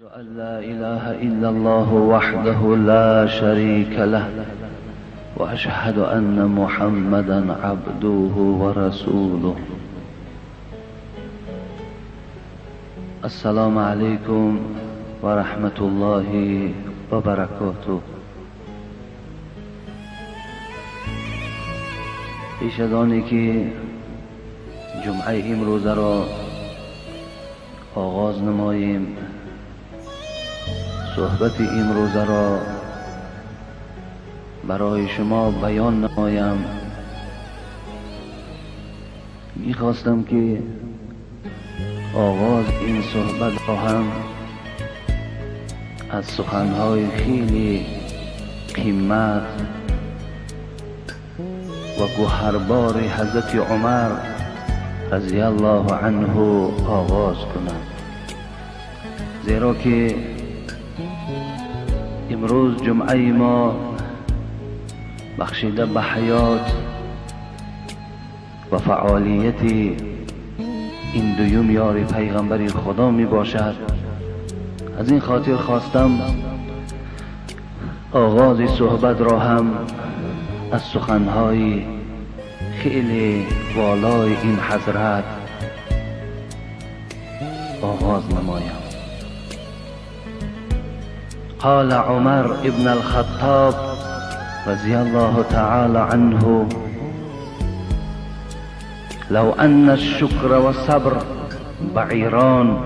أن لا إله إلا الله وحده لا شريك له وأشهد أن محمدا عبده ورسوله. السلام عليكم ورحمة الله وبركاته. پیش از آنی که جمعه امروز را آغاز نماییم، صحبت امروز را برای شما بیان نمایم، میخواستم که آغاز این صحبت را هم از سخنهای خیلی قیمت و گوهربار حضرت عمر رضی الله عنه آغاز کنم، زیرا که امروز جمعه ما بخشیده به حیات و فعالیت این دویم یار پیغمبر خدا می باشد. از این خاطر خواستم آغاز صحبت را هم از سخنهای خیلی والای این حضرت آغاز نمایم. قال عمر ابن الخطاب رضي الله تعالى عنه: لو أن الشكر والصبر بعيران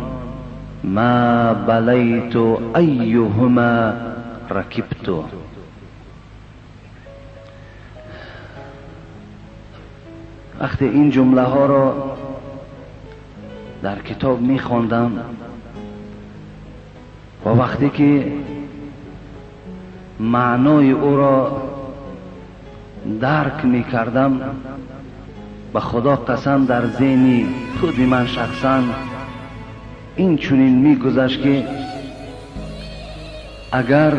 ما بليت أيهما ركبت. وقتی این جمله ها را در کتاب می خواندم و وقتی که معنای او را درک می کردم، به خدا قسم در ذهن خود من شخصا این چنین می گذشت که اگر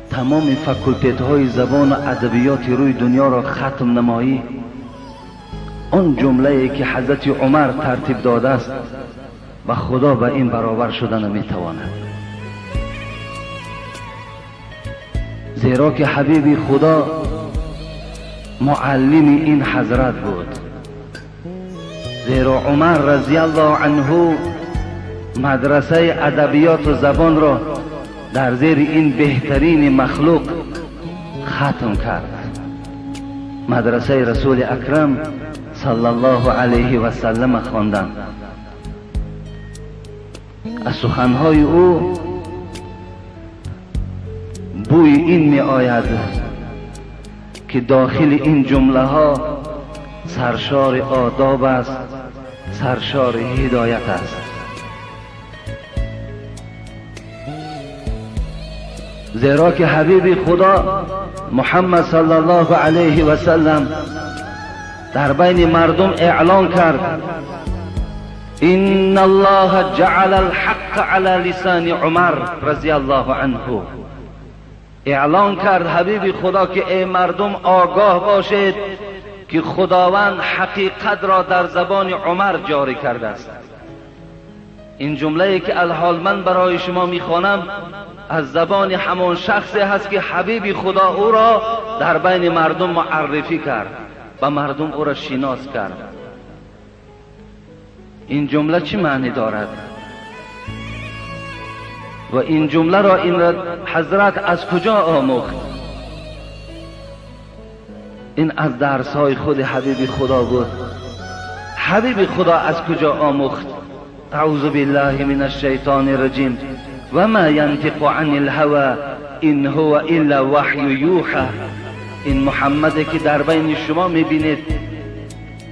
تمام فکولتت های زبان و ادبیات روی دنیا را ختم نمایی، آن جمله که حضرت عمر ترتیب داده است و خدا به این برابر شده نمیتواند، زیرا که حبیب خدا معلم این حضرت بود. زیرا عمر رضی الله عنه مدرسه ادبیات و زبان را در زیر این بهترین مخلوق ختم کرد، مدرسه رسول اکرم صلی الله علیه و سلم خواندن. از سخنهای او بوی این می آید که داخل این جمله ها سرشار آداب است، سرشار هدایت است. زیرا که حبیب خدا محمد صلی الله علیه و سلم در بین مردم اعلان کرد: ان الله جعل الحق على لسان عمر رضی الله عنه. اعلان کرد حبیب خدا که ای مردم آگاه باشید که خداوند حقیقت را در زبان عمر جاری کرده است. این جمله که الحال من برای شما میخوانم از زبان همان شخصی هست که حبیب خدا او را در بین مردم معرفی کرد و مردم او را شناس کرد. این جمله چه معنی دارد؟ و این جمله را این حضرت از کجا آموخت؟ این از درس‌های خود حبیب خدا بود. حبیب خدا از کجا آموخت؟ اعوذ بالله من الشیطان الرجیم و ما ینطق عن الهوى ان هو الا وحی یوحى. این محمد که در بین شما میبینید،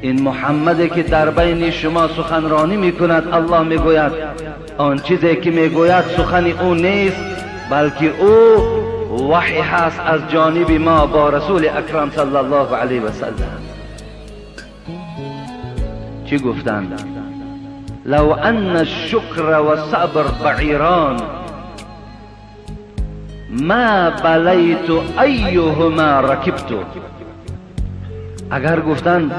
این محمد که در بین شما سخنرانی میکند، الله میگوید آن چیزی که میگوید سخن او نیست، بلکه او وحی هست از جانب ما با رسول اکرم صلی الله علیه و سلم. چی گفتند؟ لو ان الشکر و صبر بعیران ما بلیت ایهما رکبت. اگر گفتند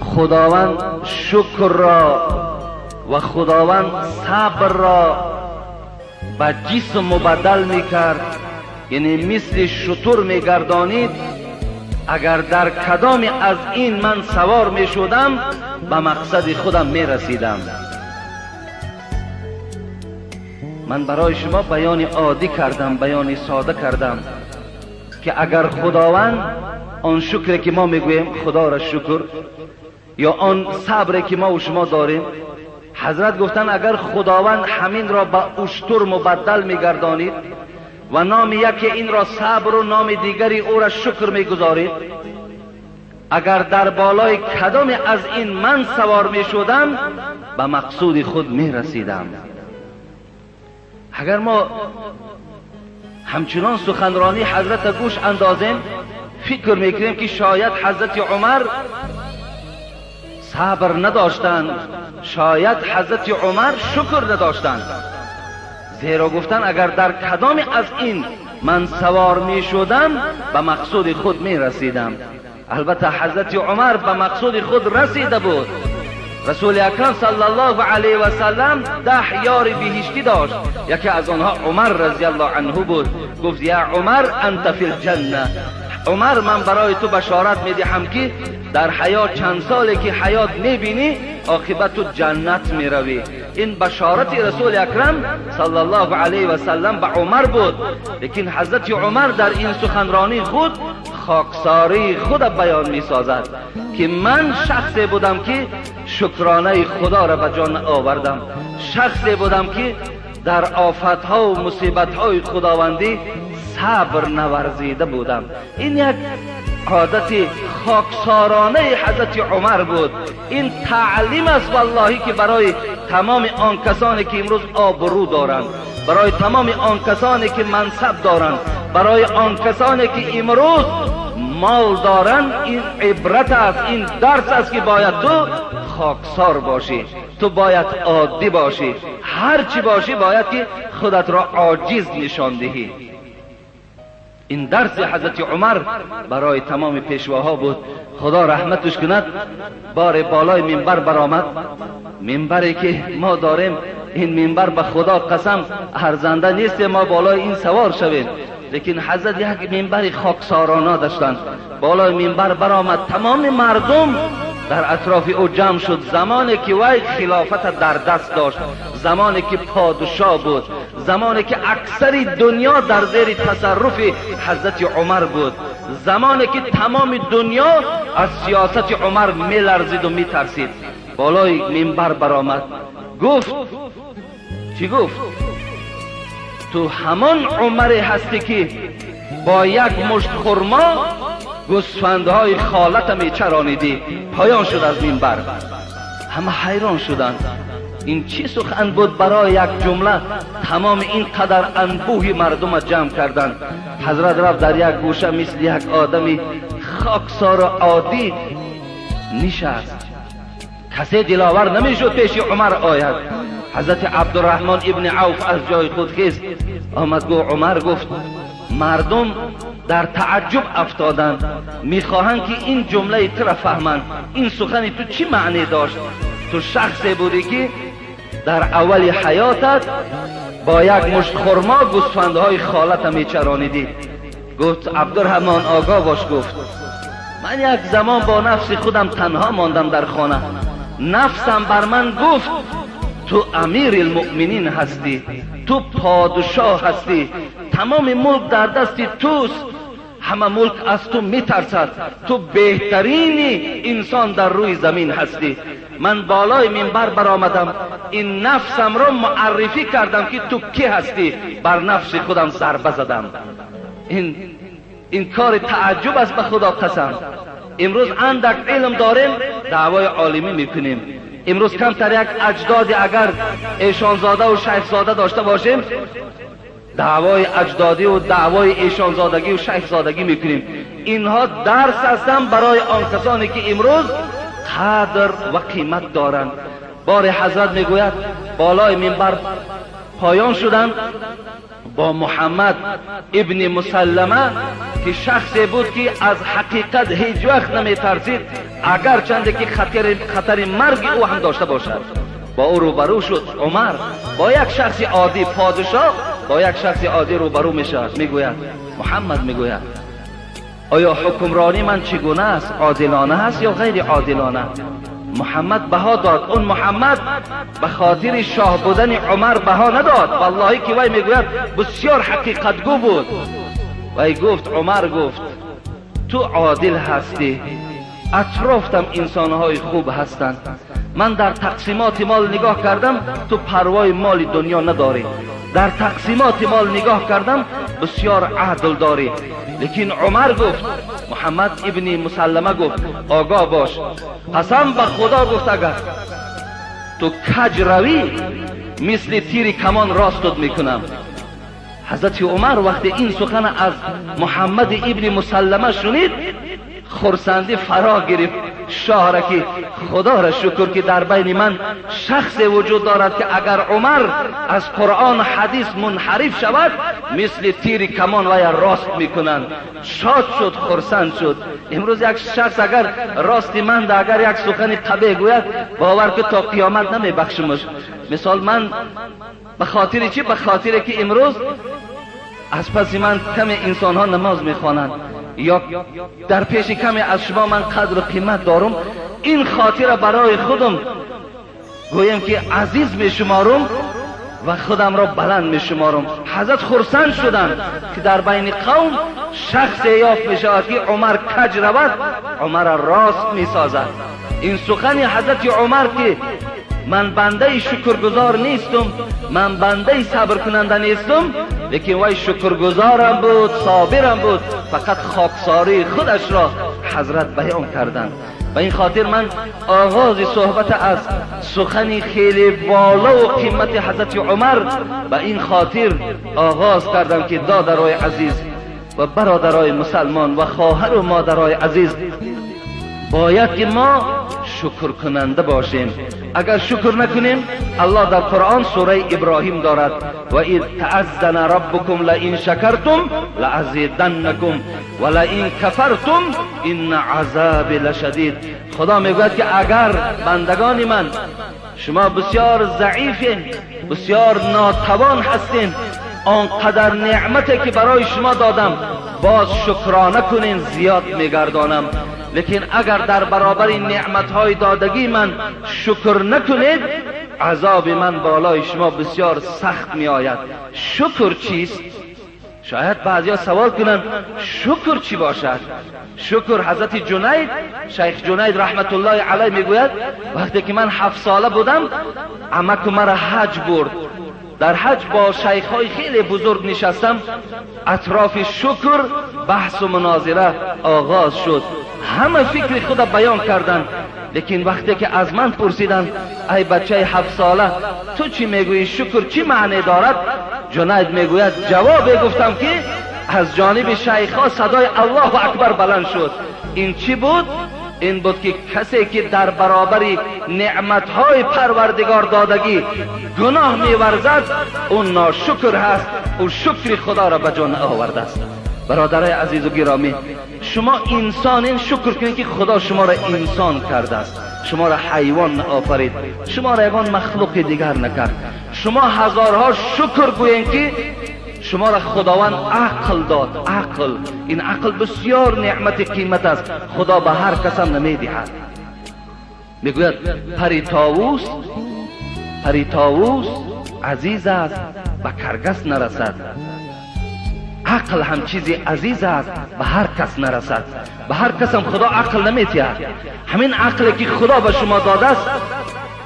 خداوند شکر را و خداوند صبر را به جسم مبدل میکرد، یعنی مثل شتر میگردانید، اگر در کدام از این من سوار میشدم به مقصد خودم میرسیدم. من برای شما بیان عادی کردم، بیان ساده کردم که اگر خداوند آن شکر که ما میگوییم خدا را شکر، یا آن صبر که ما و شما داریم، حضرت گفتن اگر خداوند همین را به اشتر مبدل میگردانید و نام یکی این را صبر و نام دیگری او را شکر میگذارید، اگر در بالای کدام از این من سوار میشدم به مقصود خود میرسیدم. اگر ما همچنان سخنرانی حضرت گوش اندازیم، فکر میکنیم که شاید حضرت عمر صبر نداشتند، شاید حضرت عمر شکر نداشتند، زیرا گفتن اگر در کدام از این من سوار می شدم به مقصود خود می رسیدم. البته حضرت عمر به مقصود خود رسیده بود. رسول اکرم صلی الله علیه و سلم 10 یار بهشتی داشت، یکی از آنها عمر رضی الله عنه بود. گفت یا عمر انت فی الجنه، عمر من برای تو بشارت می دهم که در حیات چند سالی که حیات میبینی عاقبت تو جنت میروی. این بشارت رسول اکرم صلی الله علیه و سلم به عمر بود. لیکن حضرت عمر در این سخنرانی خود خاکساری خود بیان میسازد که من شخصی بودم که شکرانه خدا را به جان آوردم، شخصی بودم که در آفتها و مصیبتهای خداوندی صبر نورزیده بودم. این یک عادت خاکسارانه حضرت عمر بود. این تعلیم است واللهی که برای تمام آن کسانی که امروز آبرو دارند، برای تمام آن کسانی که منصب دارند، برای آن کسانی که امروز مال دارند، این عبرت است، این درس است که باید تو خاکسار باشی، تو باید عادی باشی، هر چی باشی باید که خودت را عاجز نشان دهی. این درس حضرت عمر برای تمام پیشواها بود. خدا رحمتش کند. بار بالای منبر برآمد، منبری که ما داریم این منبر به خدا قسم ارزنده نیست ما بالای این سوار شویم، لیکن حضرت یک منبر خاکسارانه داشتند. بالای منبر برآمد، تمام مردم در اطراف او جمع شد. زمانی که وی خلافت در دست داشت، زمانی که پادشاه بود، زمانی که اکثر دنیا در زیر تصرف حضرت عمر بود، زمانی که تمام دنیا از سیاست عمر میلرزید و میترسید. بالای منبر برآمد، گفت چی گفت؟ تو همان عمر هستی که با یک مشت خرما گوسفندهای خالت میچرانیدی. پایان شد از منبر. همه حیران شدند این چی سخن بود برای یک جمله تمام این قدر انبوه مردم جمع کردند. حضرت رفت در یک گوشه مثل یک آدمی خاکسار و عادی نشست. کسی دلاور نمیشد پیش عمر آید. حضرت عبدالرحمن ابن عوف از جای خود خیست آمد. گفت عمر گفت مردم در تعجب افتادند، میخواهند که این جمله تو را فهمند، این سخن تو چی معنی داشت؟ تو شخصی بودی که در اول حیاتت با یک مشت خرما گوسفندهای خالت میچرانیدی. گفت عبدالرحمن آگاه باش، گفت من یک زمان با نفس خودم تنها ماندم در خانه، نفسم بر من گفت تو امیر المؤمنین هستی، تو پادشاه هستی، تمام ملک در دست توست، همه ملک از تو میترسد، تو بهترین انسان در روی زمین هستی. من بالای منبر برآمدم، این نفسم را معرفی کردم که تو کی هستی، بر نفس خودم ضربه زدم. این کار تعجب است به خدا قسم. امروز اندک علم داریم دعوای عالمی میکنیم. امروز کمتر یک اجداد اگر ایشانزاده و شیخزاده داشته باشیم دعوای اجدادی و دعوای ایشانزادگی و شیخزادگی میکنیم. اینها درس هستند برای آن کسانی که امروز قدر و قیمت دارند. بار حضرت میگوید بالای منبر پایان شدند با محمد ابن مسلمه که شخصی بود که از حقیقت هیچ وقت نمیترسید، اگر چنده که خطر مرگ او هم داشته باشد. با او روبرو شد عمر، با یک شخص عادی، پادشاه با یک شخص عادی روبرو میشود. میگوید محمد، میگوید آیا حکمرانی من چگونه است؟ عادلانه است یا غیر عادلانه؟ محمد بها داد. اون محمد به خاطر شاه بودن عمر بها نداد، والله که وی میگوید بسیار حقیقتگو بود. وی گفت، عمر گفت تو عادل هستی، اطرافتم انسانهای خوب هستند، من در تقسیمات مال نگاه کردم تو پروای مال دنیا نداری، در تقسیمات مال نگاه کردم بسیار عدل داری. لیکن عمر گفت، محمد ابن مسلمه گفت آگاه باش، قسم به خدا گفت اگر تو کج روی مثل تیر کمان راستت میکنم. حضرت عمر وقتی این سخن از محمد ابن مسلمه شنید خرسندی فرا گرفت شاه را که خدا را شکر که در بین من شخص وجود دارد که اگر عمر از قرآن حدیث منحرف شود مثل تیر کمان وی راست میکنند. شاد شد، خرسند شد. امروز یک شخص اگر راست من اگر یک سخن قبیح گوید باور که تا قیامت نمیبخشمش. مثال من به خاطر چی؟ به خاطر که امروز از پس من کم انسان ها نماز میخوانند یا در پیش کمی از شما من قدر و قیمت دارم، این خاطر برای خودم گویم که عزیز می شمارم و خودم را بلند می شمارم. حضرت خرسند شدند که در بین قوم شخص یافت می شود که عمر کج رود عمر راست می سازد. این سخن حضرت عمر که من بنده شکرگزار نیستم، من بنده صبر کننده نیستم، لیکن وی شکرگزارم بود، صابرم بود، فقط خاکساری خودش را حضرت بیان کردند. و این خاطر من آغاز صحبت از سخن خیلی بالا و قیمت حضرت عمر به این خاطر آغاز کردم که دادرای عزیز و برادرای مسلمان و خواهر و مادرای عزیز، باید که ما شکر کننده باشیم. اگر شکر نکنیم، الله در قرآن سوره ابراهیم دارد و اذ تأذن ربکم لئن شکرتم لازیدنکم و لئن کفرتم ان عذابی لشدید. خدا میگوید که اگر بندگان من شما بسیار ضعیفین، بسیار ناتوان هستین، آنقدر نعمتی که برای شما دادم باز شکرانه کنین زیاد میگردانم، لیکن اگر در برابر نعمتهای دادگی من شکر نکنید عذاب من بالای شما بسیار سخت می آید. شکر چیست؟ شاید بعضیا سوال کنند شکر چی باشد؟ شکر حضرت جنید، شیخ جنید رحمت الله علیه میگوید وقتی که من 7 ساله بودم عمک مرا حج برد. در حج با شیخ های خیلی بزرگ نشستم، اطراف شکر بحث و مناظره آغاز شد، همه فکر خود بیان کردند. لیکن وقتی که از من پرسیدند ای بچه 7 ساله تو چی میگویی، شکر چی معنی دارد؟ جنید میگوید جواب گفتم که از جانب شیخ ها صدای الله اکبر بلند شد. این چی بود؟ این بود که کسی که در برابر نعمتهای پروردگار دادگی گناه میورزد اون ناشکر هست، او شکر خدا را به جان آورده است. برادرای عزیز و گرامی، شما انسانین، شکر کنید که خدا شما را انسان کرده است، شما را حیوان آفرید، شما را یگان مخلوق دیگر نکرد. شما هزارها شکر گویین که شما را خداوند عقل داد. عقل، این عقل بسیار نعمت قیمت است، خدا به هر کس هم نمیدهد. میگوید پری طاووس عزیز است به کرگس نرسد. عقل هم چیزی عزیز است به هر کس نرسد، به هر کس هم خدا عقل نمیتید. همین عقلی که خدا به شما داده است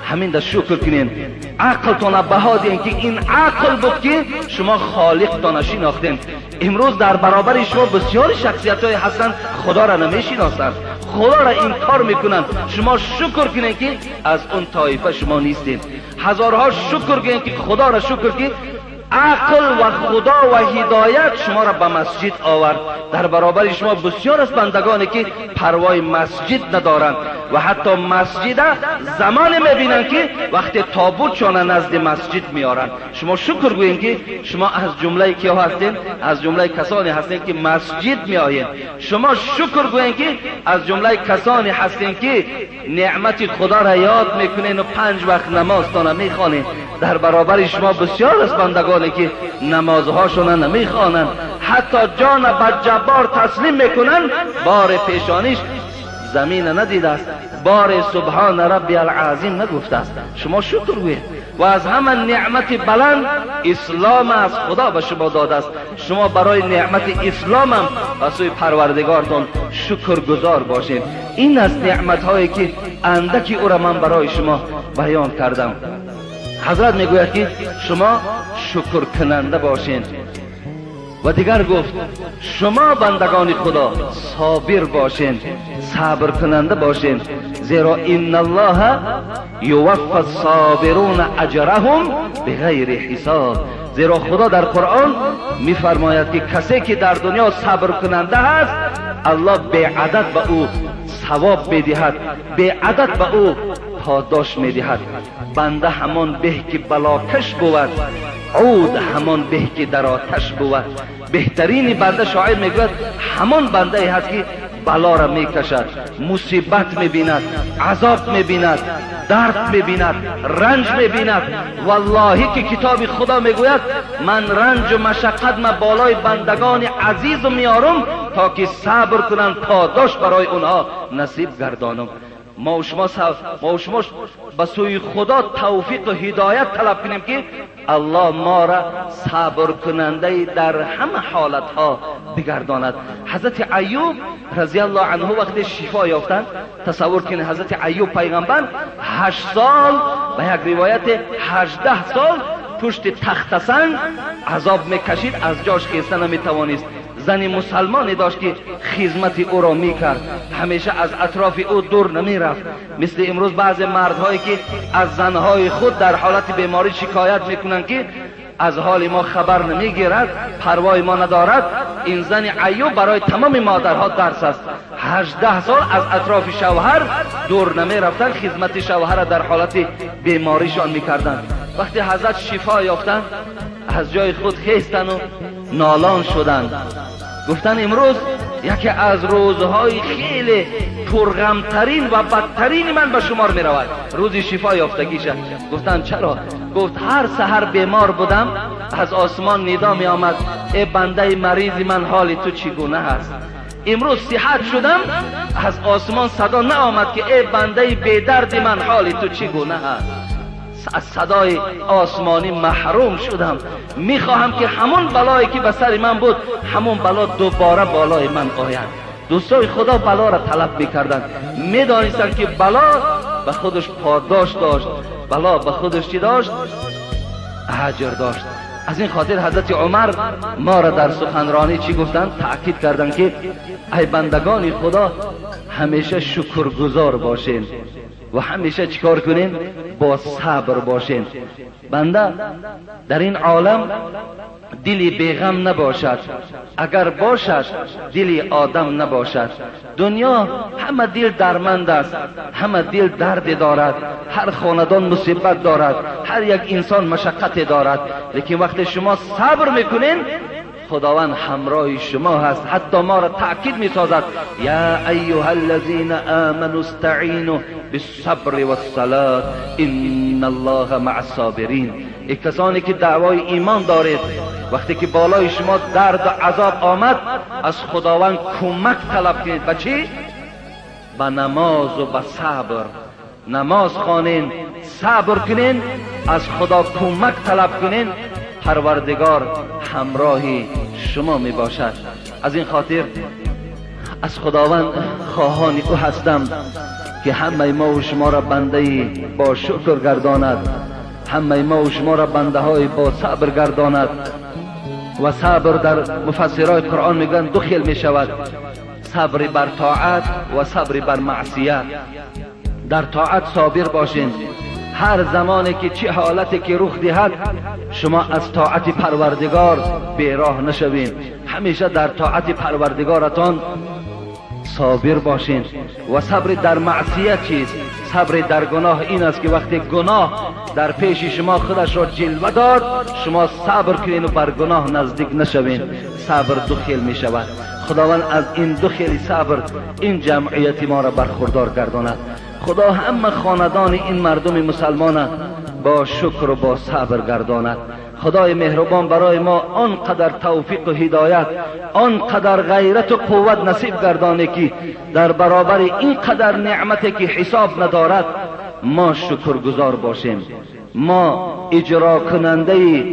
همین در شکر کنین، عقلتان بها دین که این عقل بود که شما خالقتان شناختین. امروز در برابر شما بسیار شخصیت های هستند خدا را نمیشناسند، خدا را انکار میکنند. شما شکر کنین که از اون طایفه شما نیستین. هزارها شکر کنین که خدا را شکر که عقل و خدا و هدایت شما را به مسجد آورد. در برابر شما بسیار از بندگانی که پروای مسجد ندارند. و حتی مسجد زمان میبینن که وقتی تابوتشان نزد مسجد میارن. شما شکر گویین که شما از جمله کیا هستین؟ از جمله کسانی هستین که مسجد میآیین. شما شکر گویین که از جمله کسانی هستین که نعمت خدا را یاد میکنین و 5 وقت نمازتان میخوانین. در برابر شما بسیار از بندگانی که نمازهاشون نمیخوانند، حتی جان به جبار تسلیم میکنن، بار پیشانیش زمین ندیده است، بار سبحان ربی العظیم نگفته است. شما شکر گویید. و از همه نعمت بلند اسلام از خدا به شما داده است. شما برای نعمت اسلام هم به سوی پروردگارتان شکرگزار باشید. این از نعمت هایی که اندکی او را من برای شما بیان کردم. حضرت میگوید که شما شکر کننده باشین. و دیگر گفت شما بندگان خدا صابر باشین، صبر کننده باشین، زیرا ان الله یوفی الصابرون اجرهم بغیر حساب. زیرا خدا در قرآن میفرماید که کسی که در دنیا صبر کننده هست، الله به عدد به او ثواب میدهد، به عدد به او پاداش میدهد. بنده همان به که بلاکش بود، عود همان به که در آتش بود. بهترین بنده، شاعر میگوید، همان بنده ای هست که بلا را میکشد، مصیبت میبیند، عذاب میبیند، درد میبیند، رنج میبیند. والله که کتاب خدا میگوید من رنج و مشقت ما بالای بندگان عزیز میارم تا که صبر کنند، پاداش برای اونها نصیب گردانم. ما و شما به سوی خدا توفیق و هدایت طلب کنیم که الله ما را صبر کننده در همه حالت ها بگرداند. حضرت ایوب رضی الله عنه وقتی شفا یافتند، تصور کنید حضرت ایوب پیغمبر 8 سال، به یک روایت 18 سال پشت تخت سنگ عذاب میکشید، از جاش خیسته نمیتوانست. زن مسلمانی داشت که خدمت او را میکرد، همیشه از اطراف او دور نمیرفت. مثل امروز بعض مردهایی که از زنهای خود در حالت بیماری شکایت میکنند که از حال ما خبر نمیگیرد، پروای ما ندارد. این زن ایوب برای تمام مادرها درس است. 18 سال از اطراف شوهر دور نمیرفتند، خدمت شوهر را در حالت بیماریشان میکردند. وقتی حضرت شفا یافتند، از جای خود خیستند و نالان شدند. گفتن امروز یکی از روزهای خیلی پرغمترین و بدترین من به شمار می رود، روز شفا یافتگیشه. گفتن چرا؟ گفت هر سحر بیمار بودم، از آسمان ندا می آمد ای بنده مریض من، حال تو چگونه هست؟ امروز صحت شدم، از آسمان صدا نآمد که ای بنده بیدرد من، حال تو چگونه هست؟ از صدای آسمانی محروم شدم. میخواهم که همون بلایی که به سر من بود، همون بلا دوباره بالای من آید. دوستای خدا بلا را طلب میکردند، میدانستند که بلا به خودش پاداش داشت، بلا به خودش چی داشت؟ اجر داشت. از این خاطر حضرت عمر ما را در سخنرانی چی گفتند؟ تأکید کردند که ای بندگان خدا، همیشه شکرگزار باشین و همیشه چیکار کنین؟ با صبر باشین. بنده در این عالم دلی بیغم نباشد، اگر باشد دلی آدم نباشد. دنیا همه دل درمند است، همه دل درد دارد، هر خاندان مصیبت دارد، هر یک انسان مشقت دارد. لیکن وقتی شما صبر میکنین، خداوند همراه شما هست. حتی ما را تأکید میسازد یا ایها الذین آمنوا استعینوا بالصبر والصلاة ان الله مع الصابرین. ای کسانی که دعوای ایمان دارید، وقتی که بالای شما درد و عذاب آمد، از خداوند کمک طلب کنید. به چی؟ به نماز و به صبر. نماز خوانین، صبر کنین، از خدا کمک طلب کنین، پروردگار همراه شما می باشد. از این خاطر از خداوند خواهان او هستم که همه ما و شما را بنده با شکر گرداند، همه ما و شما را بنده های با صبر گرداند. و صبر در مفسرهای قرآن میگن دو خیل می شود: صبر بر طاعت و صبر بر معصیت. در طاعت صابر باشین، هر زمانی که چه حالتی که رخ دهد شما از طاعت پروردگار بیراه نشوین، همیشه در طاعت پروردگارتان صابر باشین. و صبر در معصیت چیست؟ صبر در گناه این است که وقتی گناه در پیش شما خودش را جلوه داد، شما صبر کنین و بر گناه نزدیک نشوین. صبر دو خیل می شود. خداوند از این دو خیل صبر این جمعیت ما را برخوردار گرداند. خدا همه خاندان این مردم مسلمان با شکر و با صبر گرداند. خدای مهربان برای ما آنقدر توفیق و هدایت، آنقدر غیرت و قوت نصیب گردانه که در برابر این قدر نعمتی که حساب ندارد ما شکرگزار باشیم، ما اجرا کننده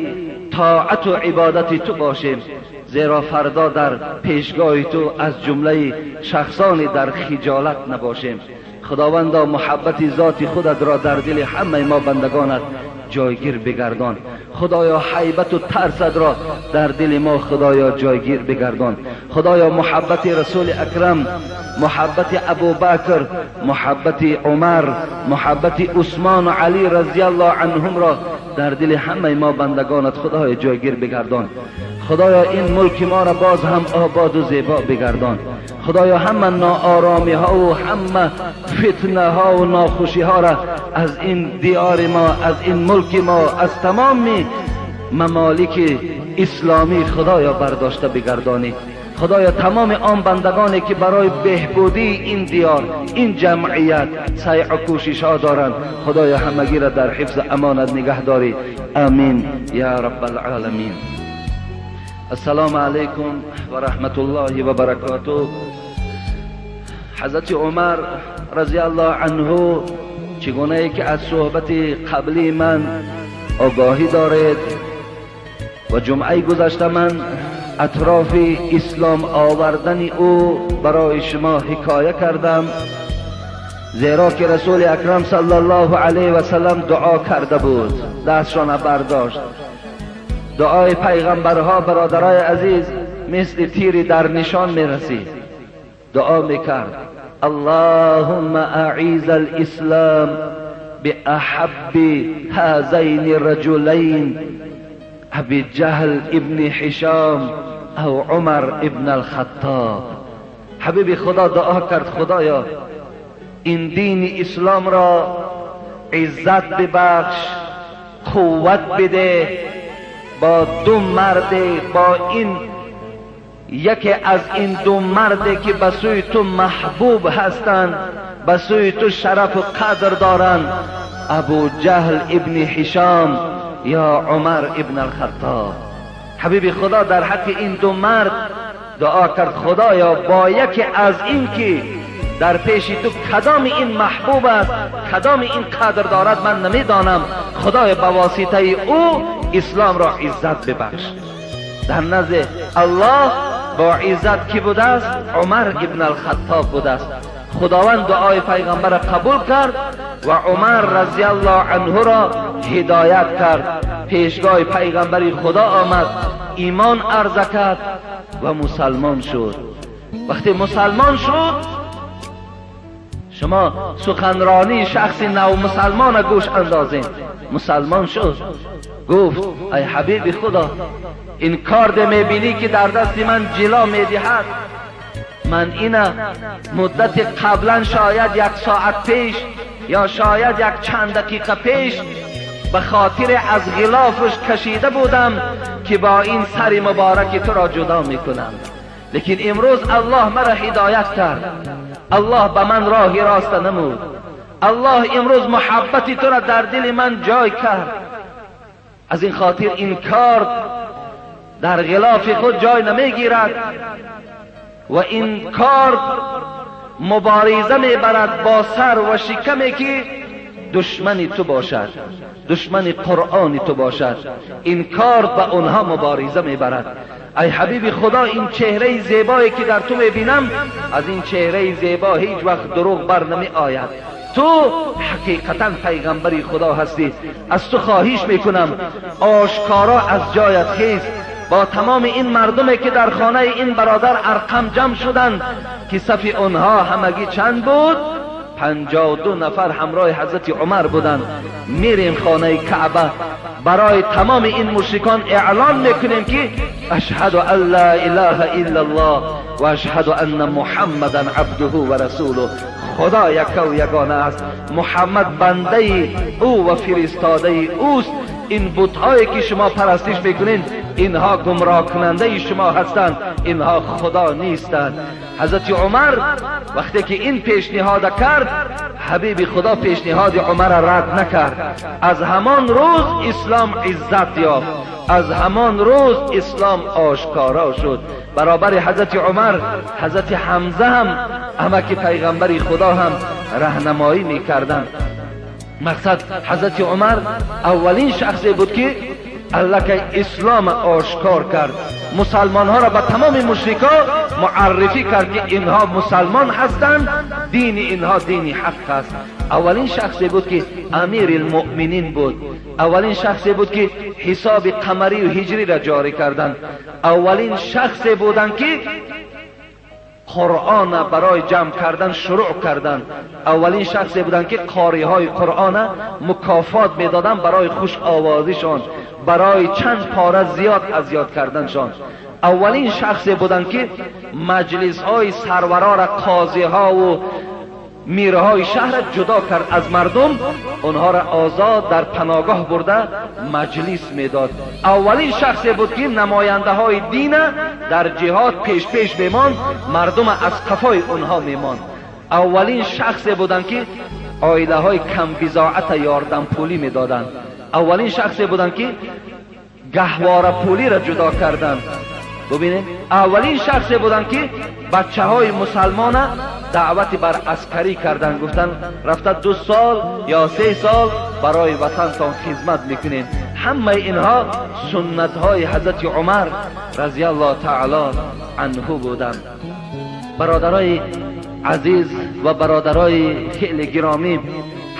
طاعت و عبادت تو باشیم، زیرا فردا در پیشگاه تو از جمله شخصانی در خجالت نباشیم. خداوندا محبت ذات خودت را در دل همه ما بندگانت جایگیر بگردان. خدایا حیبت و ترست را در دل ما خدایا جایگیر بگردان. خدایا محبت رسول اکرم، محبت ابوبکر، محبت عمر، محبت عثمان و علی رضی الله عنهم را در دل همه ما بندگانت خدایا جایگیر بگردان. خدایا این ملک ما را باز هم آباد و زیبا بگردان. خدایا همه ناآرامی ها و همه فتنه ها و ناخوشی ها را از این دیار ما، از این ملک ما، از تمام ممالک اسلامی خدایا برداشته بگردانی. خدایا تمام آن بندگانی که برای بهبودی این دیار، این جمعیت سعی و کوشش ها دارند، خدایا همگی را در حفظ امانت نگه داری. آمین یا رب العالمین. السلام علیکم و رحمت الله و برکاته. حضرت عمر رضی الله عنه چگونه که از صحبت قبلی من آگاهی دارید و جمعه گذشته من اطراف اسلام آوردن او برای شما حکایه کردم، زیرا که رسول اکرم صلی الله علیه و سلم دعا کرده بود، دستشان برداشت. دعای پیغمبرها برادرای عزیز مثل تیری در نشان میرسید. دعا میکرد اللهم اعیز الاسلام باحب هذین الرجلین ابی جهل ابن هشام او عمر ابن الخطاب. حبیب خدا دعا کرد خدایا این دین اسلام را عزت ببخش، قوت بده، با دو مرد، با این یکی از این دو مرد که به سوی تو محبوب هستند، به سوی تو شرف و قدر دارند، ابو جهل ابن هشام یا عمر ابن الخطاب. حبیب خدا در حق این دو مرد دعا کرد خدایا با یکی از این که در پیش تو کدام این محبوب است، کدام این قدر دارد من نمیدانم، خدای به واسطه او اسلام را عزت ببخش. در نزد الله با عزت کی بوده است؟ عمر ابن الخطاب بوده است. خداوند دعای پیغمبر را قبول کرد و عمر رضی الله عنه را هدایت کرد. پیشگاه پیغمبر خدا آمد، ایمان عرضه کرد و مسلمان شد. وقتی مسلمان شد، شما سخنرانی شخص نو مسلمان گوش اندازین. مسلمان شد، گفت ای حبیب خدا، این کارد میبینی که در دست من جلا میدهد، من اینا مدت قبلا شاید یک ساعت پیش یا شاید یک چند دقیقه پیش به خاطر از غلافش کشیده بودم که با این سر مبارک تو را جدا میکنم، لیکن امروز الله مرا هدایت کرد، الله به من راه راست نمود، الله امروز محبت تو را در دل من جای کرد. از این خاطر این کار در غلاف خود جای نمیگیرد و این کار مبارزه میبرد با سر و شکمی که دشمن تو باشد، دشمن قرآن تو باشد. این کار با اونها مبارزه میبرد. ای حبیب خدا، این چهره زیبایی که در تو میبینم، از این چهره زیبا هیچ وقت دروغ بر نمی آید. تو حقیقتا پیغمبری خدا هستی. از تو خواهش میکنم آشکارا از جایت خیز، با تمام این مردمی که در خانه این برادر ارقم جمع شدند که صف اونها همگی چند بود؟ 52 نفر همراه حضرت عمر بودند. میریم خانه کعبه، برای تمام این مشرکان اعلان میکنیم که اشهد ان لا اله الا الله و اشهد ان محمدا عبده و رسوله. خدا یک و یگانه است، محمد بنده او و فرستاده اوست. این بت‌هایی که شما پرستش میکنین اینها گمراه کننده شما هستند، اینها خدا نیستند. حضرت عمر وقتی که این پیشنهاد کرد، حبیب خدا پیشنهاد عمر را رد نکرد. از همان روز اسلام عزت یافت، از همان روز اسلام آشکارا شد. برابر حضرت عمر حضرت حمزه هم عمک پیغمبر خدا هم راهنمایی میکردند. مقصد حضرت عمر اولین شخصی بود که الله اسلام آشکار کرد، مسلمان ها را به تمام مشرکا معرفی کرد که اینها مسلمان هستند، دین اینها دین حق است. اولین شخصی بود که امیر المؤمنین بود، اولین شخصی بود که حساب قمری و هجری را جاری کردند، اولین شخصی بودند که قرآن برای جمع کردن شروع کردند، اولین شخصی بودند که قاری های قرآن مکافات میدادند برای خوش آوازیشان، برای چند پاره زیاد از یاد کردنشان. اولین شخصی بودند که مجلس های سرورا را، قاضی ها و میرهای شهر جدا کرد از مردم، آنها را آزاد در پناهگاه برده مجلس میداد. اولین شخصی بود که نماینده های دین در جهاد پیش پیش میماند، مردم از قفای آنها میماند. اولین شخصی بودند که عائله های کم بضاعت یاردم پولی میدادند. اولین شخصی بودند که گهواره پولی را جدا کردند. ببینید، اولین شخصی بودند که بچه های مسلمان دعوت بر عسکری کردند، گفتند رفته 2 سال یا 3 سال برای وطنتان خدمت میکنین. همه اینها سنت های حضرت عمر رضی الله تعالی عنه بودند. برادرای عزیز و برادرای خیلی گرامی،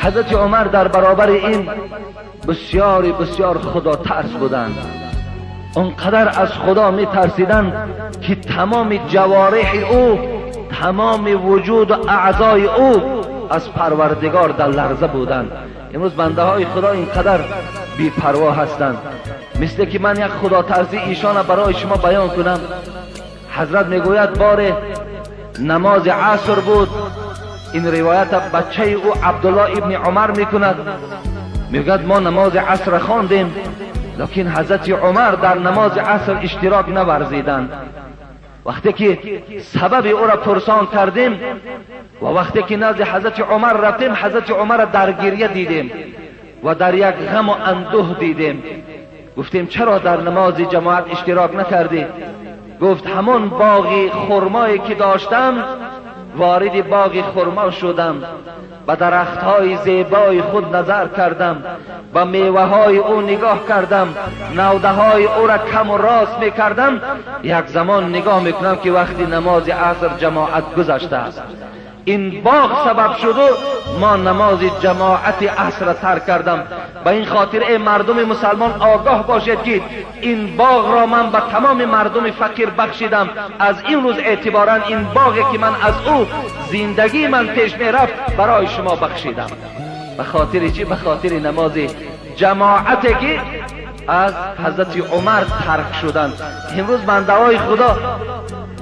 حضرت عمر در برابر این بسیار بسیار خدا ترس بودند. اونقدر از خدا می ترسیدند که تمام جوارح او، تمام وجود و اعضای او از پروردگار در لرزه بودند. امروز بنده های خدا اینقدر بی پروا هستند. مثل که من یک خدا ترسی ایشان برای شما بیان کنم. حضرت میگوید بار نماز عصر بود، این روایت بچه او عبدالله ابن عمر میکند، میگوید ما نماز عصر خواندیم، لیکن حضرت عمر در نماز عصر اشتراک نورزیدند. وقتی که سبب او را پرسان کردیم و وقتی که نزد حضرت عمر رفتیم، حضرت عمر را در گریه دیدیم و در یک غم و اندوه دیدیم. گفتیم چرا در نماز جماعت اشتراک نکردی؟ گفت همون باغ خرمایی که داشتم وارد باغ خرما شدم، به درختهای زیبای خود نظر کردم، به میوه های او نگاه کردم، نوده های او را کم و راست می کردم. یک زمان نگاه میکنم که وقتی نماز عصر جماعت گذشته است، این باغ سبب شد و ما نماز جماعت عصر ترک کردم. به این خاطر ای مردم مسلمان آگاه باشید که این باغ را من به تمام مردم فقیر بخشیدم. از این روز اعتبارا این باغی که من از او زندگی من پیش می رفت برای شما بخشیدم. به خاطر چی؟ به خاطر نماز جماعتی که از حضرت عمر ترک شدند. امروز بنده های خدا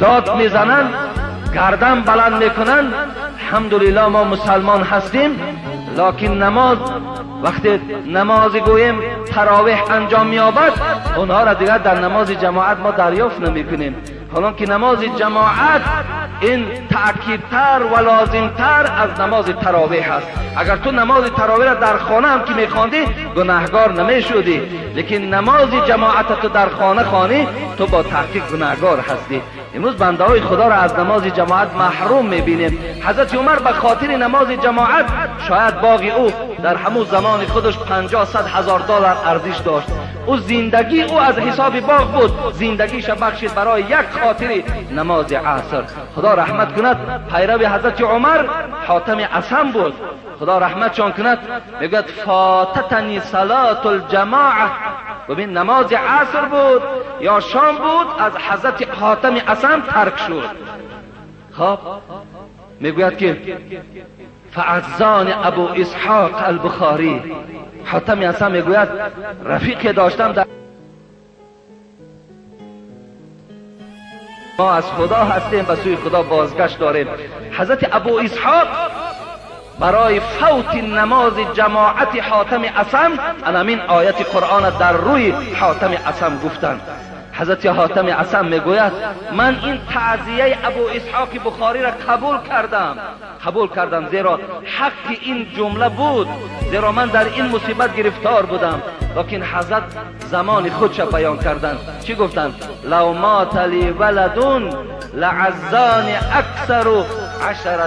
داد میزنند، گردن بلند میکنن، الحمدلله ما مسلمان هستیم، لکن نماز وقتی نماز گوییم تراویح انجام مییابد، اونها را دیگر در نماز جماعت ما دریافت نمیکنیم. حالا که نماز جماعت این تأکیدتر و لازمتر از نماز تراویح است. اگر تو نماز تراویح را در خانه هم که میخواندی گناهگار نمیشدی، لیکن نماز جماعت تو در خانه خوانی تو با تحقیق گناهگار هستی. امروز بنده های خدا را از نماز جماعت محروم میبینیم. حضرت عمر به خاطر نماز جماعت شاید باغ او در همون زمان خودش 50-100 هزار دلار ارزش داشت. او زندگی او از حساب باغ بود، زندگیش بخشید برای یک خاطر نماز عصر. خدا رحمت کند پیرو حضرت عمر حاتم اصم بود، خدا رحمتشان کند، میگوید فاتتنی صلاة الجماعه. ببین نماز عصر بود یا شام بود از حضرت حاتم اصم ترک شد. خب میگوید که فعزان ابو اسحاق البخاری. حاتم اصم میگوید رفیقی داشتم در ما از خدا هستیم، به سوی خدا بازگشت داریم. حضرت ابو اسحاق برای فوت نماز جماعت حاتم اصم همین آیت قرآن در روی حاتم اصم گفتند. حضرت حاتم اصم میگوید من این تعزیه ابو اسحاق بخاری را قبول کردم، زیرا حق این جمله بود، زیرا من در این مصیبت گرفتار بودم. لیکن حضرت زمان خودش بیان کردند. چی گفتند؟ لو مات لی ولد لعزان اکثر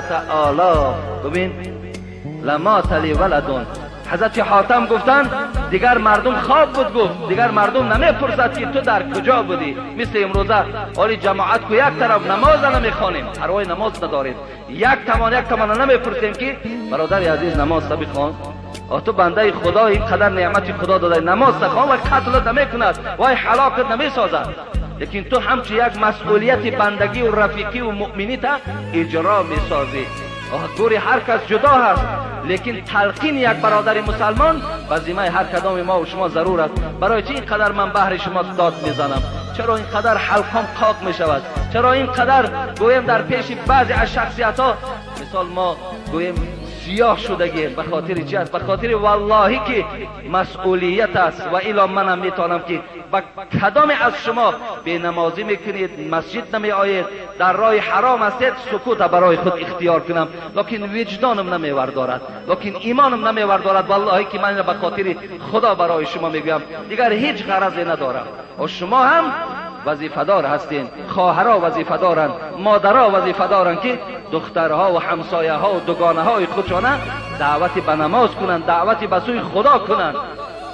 10,000. ببین، لمات لی ولد. حضرت حاتم گفتند دیگر مردم خواب بود، گفت دیگر مردم نمیپرسد که تو در کجا بودی. مثل امروزه حالی جماعت کو یک طرف نماز نمیخوانیم، پروای نماز نداریم، یک توان نمیپرسیم که برادر عزیز نماز بخوان، تو بنده خدا اینقدر نعمت خدا داده نماز بخوان و قتلت نمیکند و هلاکت نمیسازد، لیکن تو همچون یک مسئولیت بندگی و رفیقی و مؤمنی تا اجرا میسازی. گوری هر کس جدا هست، لیکن تلقین یک برادر مسلمان وظیفه هر کدام ما و شما ضرور است. برای چی اینقدر من بهر شما داد میزنم؟ چرا اینقدر حلقام قاق میشود؟ چرا اینقدر گویم در پیش بعضی از شخصیت ها مثال ما گویم سیاه شدگیم؟ به خاطر چی است؟ به خاطر واللهی که مسئولیت است. و الا منم میتونم که با کدام از شما بی نمازی میکنید، مسجد نمی آید، در راه حرام هستید، سکوت برای خود اختیار کنم، لیکن وجدانم نمیوردارد، لیکن ایمانم نمیوردارد. واللهی که من به خاطر خدا برای شما میگویم، دیگر هیچ غرضی ندارم. و شما هم وظیفه دار هستین، خواهرها وظیفه دارند، مادرها وظیفه دارند که دخترها و همسایه ها و دوگانه های خودشانه دعوت به نماز کنند، دعوت به سوی خدا کنند.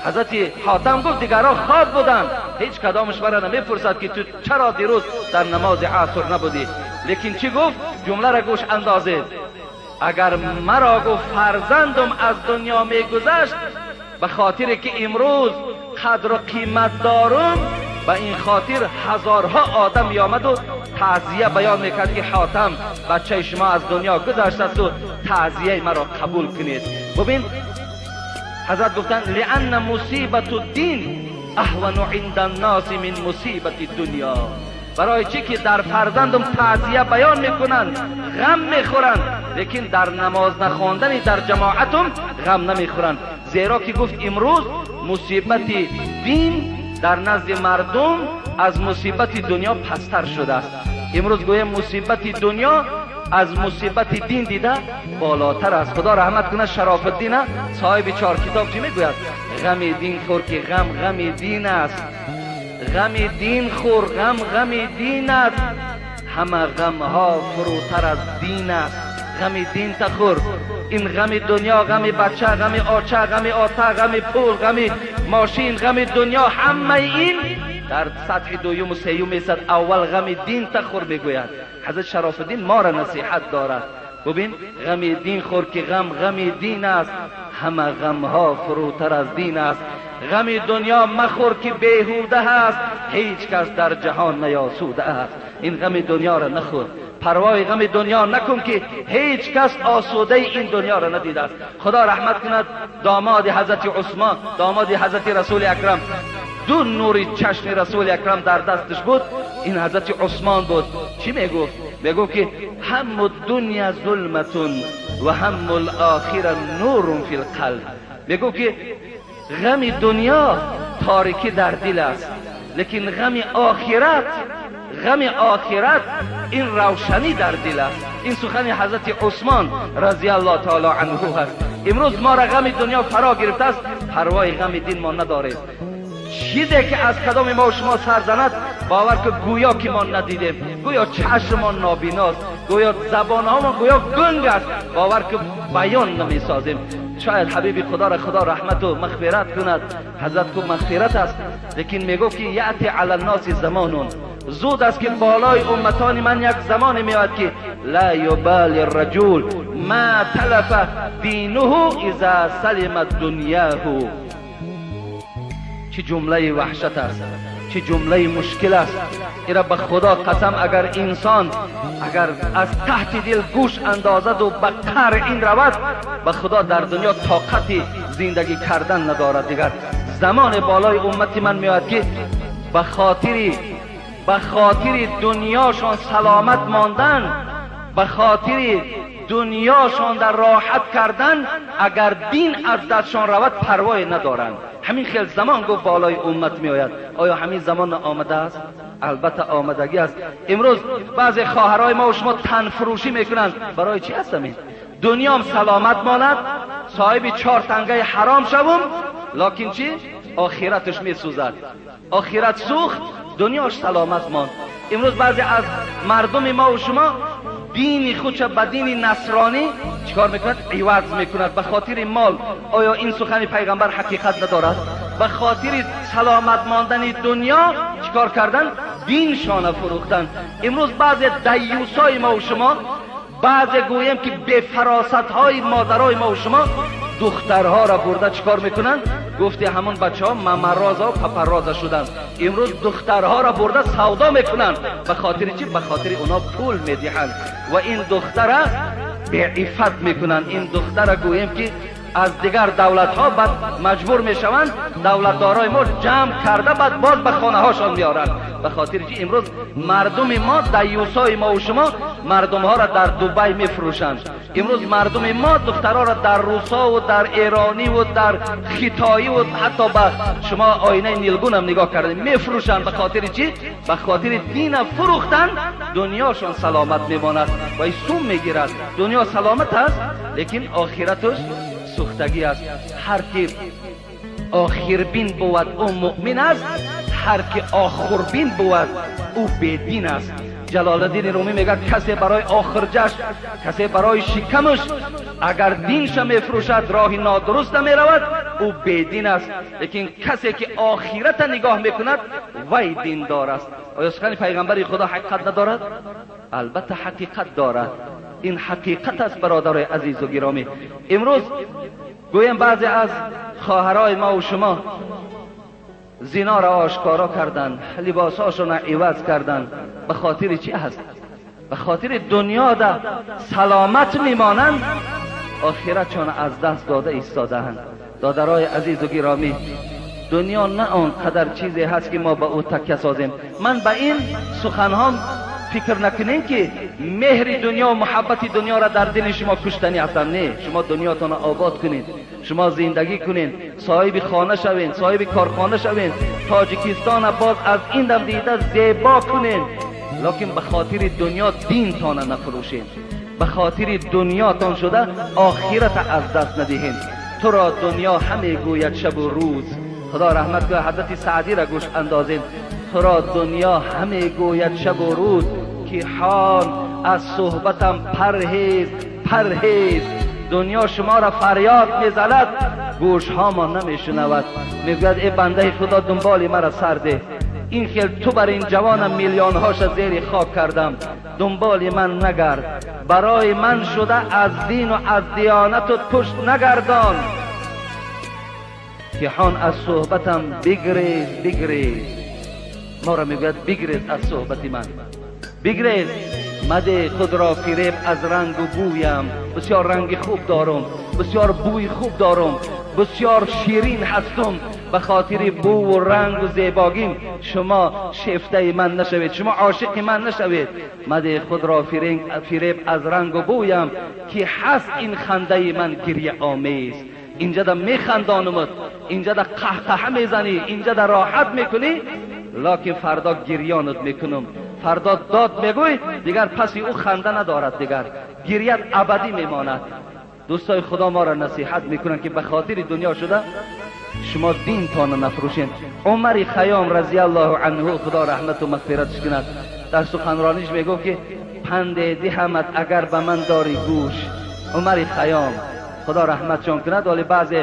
حضرت حاتم گفت دیگرها خواب بودند، هیچ کدامش مرا نمیپرسد که تو چرا دیروز در نماز عصر نبودی. لیکن چی گفت؟ جمله را گوش اندازید. اگر مرا گفت فرزندم از دنیا میگذشت، به خاطر که امروز قدر و قیمت دارم، به این خاطر هزارها آدم میآمد و تعزیه بیان میکرد که حاتم بچه شما از دنیا گذشت است و تعزیه مرا قبول کنید. ببین حضرت گفتن لأن مصیبت الدین اهون عند الناس من مصیبت الدنیا. برای چی که در فرزندم تعزیه بیان میکنند، غم میخورند، لیکن در نماز نخواندن در جماعتم غم نمیخورند. زیرا که گفت امروز مصیبت دین در نزد مردم از مصیبت دنیا پستر شده است. امروز گویا مصیبت دنیا از مصیبت دین دیده بالاتر است. خدا رحمت کنه شراف الدین صاحب 4 کتاب چی میگوید؟ غم دین خور که غم غم دین است، غم دین خور غم غم دین است، همه غم ها فروتر از دین است. غم دین تخور، این غم دنیا، غم بچه، غم آچه، غم آتا، غم پول، غم ماشین، غم دنیا، همه این در سطح دویم و سیوم میسد. اول غم دین تخور میگوید. حضرت شراف الدین ما را نصیحت دارد. ببین غم دین خور که غم غم دین است، همه غم ها فروتر از دین است. غم دنیا مخور که بیهوده است، هیچ کس در جهان نیاسوده است. این غم دنیا را نخور، پروای غم دنیا نکن که هیچ کس آسوده این دنیا را ندیده است. خدا رحمت کند داماد حضرت عثمان، داماد حضرت رسول اکرم، دو نور چشم رسول اکرم در دستش بود، این حضرت عثمان بود. چی میگفت؟ میگفت که هم الدنیا ظلمتون و هم الاخره نور فی القلب. میگفت که غم دنیا تاریکی در دل است، لیکن غم آخرت، غم آخرت این روشنی در دل است. این سخن حضرت عثمان رضی الله تعالی عنه است. امروز ما را غم دنیا فرا گرفته است، پروای غم دین ما نداریم. چیزی که از کدام ما و شما سر زند، باور که گویا که ما ندیدیم، گویا چشم ما نابیناست، گویا زبان ها ما گویا گنگ است، باور که بیان نمیسازیم. شاید حبیب خدا را خدا رحمت و مغفرت کند، حضرت کو مغفرت است، لیکن میگو که یأتی علی الناس زمان، زود است که بالای امتان من یک زمان میاد که لا یبالی الرجل ما تلف دینه اذا سلمت دنیاه. چه جمله وحشت است، چه جمله مشکل است. ایرا به خدا قسم اگر انسان اگر از تحت دل گوش اندازد و به قهر این رود، به خدا در دنیا طاقت زندگی کردن ندارد. دیگر زمان بالای امت من میاد که به خاطر دنیاشان سلامت ماندن، به خاطر دنیاشان در راحت کردن، اگر دین از دستشان رود پروای ندارند. همین خیل زمان گفت بالای امت میآید. آیا همین زمان آمده است؟ البته آمدگی است. امروز بعضی خواهرای ما و شما تن فروشی میکنند. برای چی هست همین؟ دنیام سلامت ماند، صاحب 4 تنگه حرام شوم، لکن چی؟ آخرتش میسوزد. آخرت سوخت، دنیاش سلامت ماند. امروز بعضی از مردم ما و شما دین خودش به دین نصرانی چیکار میکند؟ عوض میکند به خاطر مال. آیا این سخن پیغمبر حقیقت ندارد؟ به خاطر سلامت ماندن دنیا چیکار کردن؟ دینشان فروختن. امروز بعضی دیوسای ما و شما، بعضی گوییم که به فراست های مادرای ما و شما، دخترها را برده چیکار میکنن؟ گفتی همون بچه ها ممرازا و پپرازا شدن. امروز دخترها را برده سودا میکنن. به خاطر چی؟ به خاطر اونا پول میدهند و این دختره به عفت میکنن. این دختره گوییم که از دیگر دولت ها بعد مجبور میشوند دولتدارای ما جمع کرده بعد باز به خانه هاشان میارند. به خاطر چی؟ امروز مردم ما، دیوسای ما و شما، مردم ها را در دبی میفروشند. امروز مردم ما دخترها را در روسا و در ایرانی و در خیتایی و حتی به شما آینه نیلگون هم نگاه کرده میفروشند. به خاطر چی؟ به خاطر دین فروختن دنیاشان سلامت میماند و این سوم میگیرد. دنیا سلامت است لیکن آخرتش سوختگی است. هر کی آخربین بود او مؤمن است، هر کی آخربین بود او بیدین است. جلال الدین رومی میگه کسی برای آخرجش، کسی برای شکمش اگر دینش میفروشد، راه نادرست میرود، او بیدین است. لیکن کسی که آخرت نگاه میکند وی دیندار است. آیا سخن پیغمبر خدا حقیقت ندارد؟ البته حقیقت دارد. این حقیقت است برادرای عزیز و گرامی. امروز گویم بعضی از خواهرای ما و شما زنا را آشکارا کردن، لباسهاشون را عوض کردن. به خاطر چی هست؟ به خاطر دنیا در سلامت میمانند، آخرتشان از دست داده ایستادهاند. دادرای عزیز و گرامی، دنیا نه آنقدر چیزی هست که ما به او تکیه سازیم. من به این سخنهام فکر نکنین که مهر دنیا و محبت دنیا را در دل شما کشتنی هستم. نه، شما دنیاتان را آباد کنید، شما زندگی کنین، صاحب خانه شوین، صاحب کارخانه شوین، تاجیکستان باز از این دم دیده زیبا کنین، لکن به خاطر دنیا دینتان نفروشین. به خاطر دنیاتان شده آخرت از دست ندهین. تو را دنیا همه گوید شب و روز. خدا رحمت کنه حضرت سعدی را گوش اندازین. تو را دنیا همه گوید شب و روز، که حال از صحبتم پرهیز پرهیز. دنیا شما را فریاد میزند، گوش ها ما نمیشنود. میگوید ای بنده خدا دنبال مرا سرده، این خیل تو بر این جوانم میلیون هاش زیر خاک کردم، دنبال من نگرد، برای من شده از دین و از دیانت و پشت نگردان، که حان از صحبتم بگریز بگریز. ما را میگوید بگریز از صحبت من، بگریز. مده خود را فریب از رنگ و بویم. بسیار رنگ خوب دارم، بسیار بوی خوب دارم، بسیار شیرین هستم، به خاطر بو و رنگ و زیباگیم شما شیفته من نشوید، شما عاشق من نشوید. مده خود را فریب از رنگ و بویم، که هست این خنده من گریه آمیز. اینجا در میخندانمت، اینجا در قهقهه میزنی، اینجا در راحت میکنی، لکن فردا گریانت میکنم، فردا داد میگوی، دیگر پسی او خنده ندارد، دیگر گریت ابدی میماند. دوستای خدا ما را نصیحت میکنن که به خاطر دنیا شده شما دین تان نفروشین. عمر خیام رضی الله عنه، خدا رحمت و مغفرتش کند، در سخنرانیش میگفت که پند دهمت اگر به من داری گوش. عمر خیام خدا رحمتشان کند، ولی بعض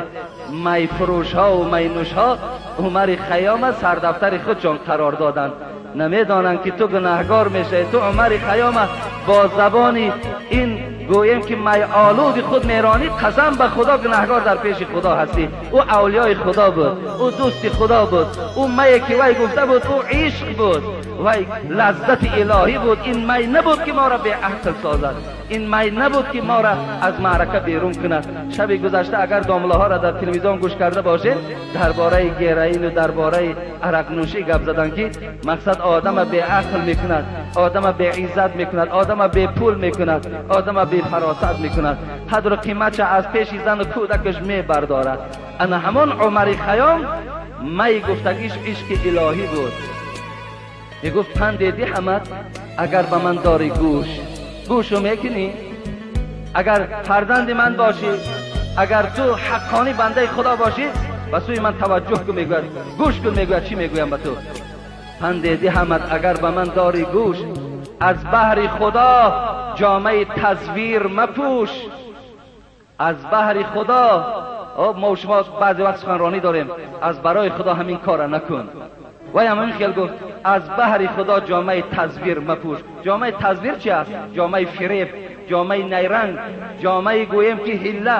می فروش ها و می نوش ها عمر خیام سردفتر خودشان قرار دادند. نمیدانند که تو گناهگار میشه، تو عمر خیام با زبان این گوییم که می آلود خود میرانی، قسم به خدا گناهگار در پیش خدا هستی. او اولیای خدا بود، او دوست خدا بود، او می که وی گفته بود او عشق بود، وی لذت الهی بود. این می نبود که ما را به عقل سازد، این می نبود که ما را از معرکه بیرون کند. شب گذشته اگر دامله ها را در تلویزیون گوش کرده باشید، درباره گرائین و درباره عرق نوشی گپ زدن که مقصد آدم به عقل میکند، آدم به عزت میکند، آدم به پول میکند، آدم به فراست میکند، قدر و قیمتش از پیش زن و کودکش میبردارد. انا همان عمر خیام می گفتگیش عشق الهی بود. میگفت پند دهمت اگر به من داری گوش، گوشو میکنی؟ اگر فرزند من باشی، اگر تو حقانی بنده خدا باشی، به سوی من توجه کن. میگوید گوش کن، میگوید چی میگویم به تو؟ پند دهمت اگر به من داری گوش، از بهر خدا جامه تزویر مپوش. از بهر خدا، ما و شما بعضی وقت سخنرانی داریم، از برای خدا همین کار نکن. وای همین خیال گفت از بهر خدا جامه تزویر مپوش. جامه تزویر چی است؟ جامه فریب، جامه نیرنگ، جامه گویم که حیله،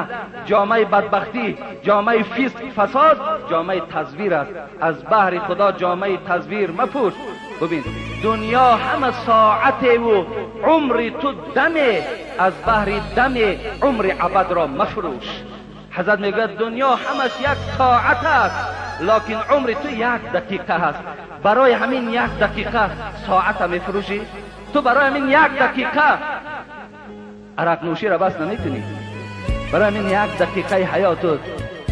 جامه بدبختی، جامه فسق فساد، جامه تزویر است. از بهر خدا جامه تزویر مپوش. ببین دنیا همه ساعت و عمر تو دمه، از بهر دم عمر ابد را مفروش. حضرت میگوید دنیا همش یک ساعت است، لکن عمر تو یک دقیقه هست. برای همین یک دقیقه ساعت میفروشی؟ تو برای همین یک دقیقه عرق نوشی را بس نمیتونی. برای همین یک دقیقه حیاتت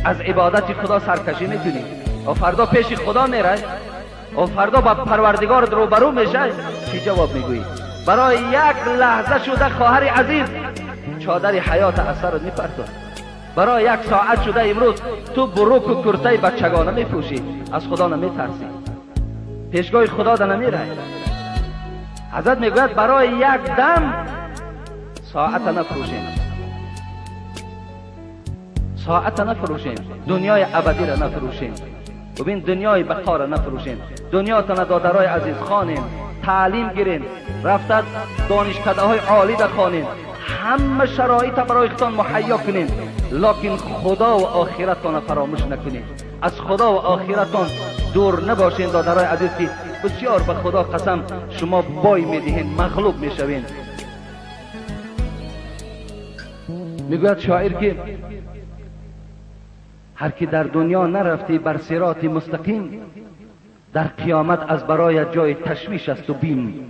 از عبادت خدا سرکشی میتونی. و فردا پیش خدا میره، و فردا با پروردگار روبرو میشه، چی جواب میگویی؟ برای یک لحظه شده خواهر عزیز چادر حیات از سرت میپرتون. برای یک ساعت شده امروز تو بروک و کرته بچگانه میپوشی، از خدا نمیترسی، پیشگاه خدا ده نمیره. حضرت میگوید برای یک دم ساعت نفروشیم، ساعت نفروشیم، دنیای ابدی را نفروشیم. ببین دنیای بقا را نفروشیم. دنیا تان دادرای عزیز خانیم، تعلیم گیریم، رفته دانشکده های عالی ده خانیم، همه شرایط برای خودتان مهیا کنیم، لکن خدا و آخرتان فراموش نکنیم. از خدا و آخرتان دور نباشین دادرای عزیز که بسیار به خدا قسم شما بای میدهین، مغلوب میشوین. میگوید شاعر که هر کی در دنیا نرفتی بر صراط مستقیم، در قیامت از برای جای تشویش است و بیم.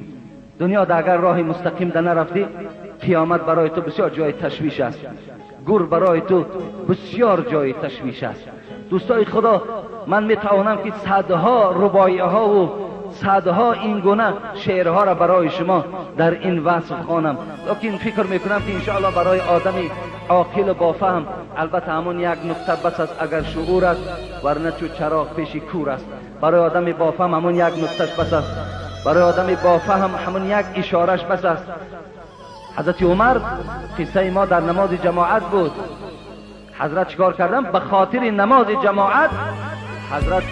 دنیا در اگر راه مستقیم در نرفتی، قیامت برای تو بسیار جای تشویش است، گور برای تو بسیار جای تشویش است. دوستای خدا، من میتوانم که صدها رباعی ها و صدها این گونه شعرها را برای شما در این وصف خوانم، لیکن فکر میکنم که انشاءالله برای آدمی عاقل و بافهم البته همون یک نقطه بس است اگر شعور است، ورنه چو چراغ پیش کور است. برای آدم بافهم همون یک نقطهش بس است، برای آدم بافهم همون یک اشارش بس است. حضرت عمر قصه ما در نماز جماعت بود. حضرت چیکار کردن؟ به خاطر نماز جماعت حضرت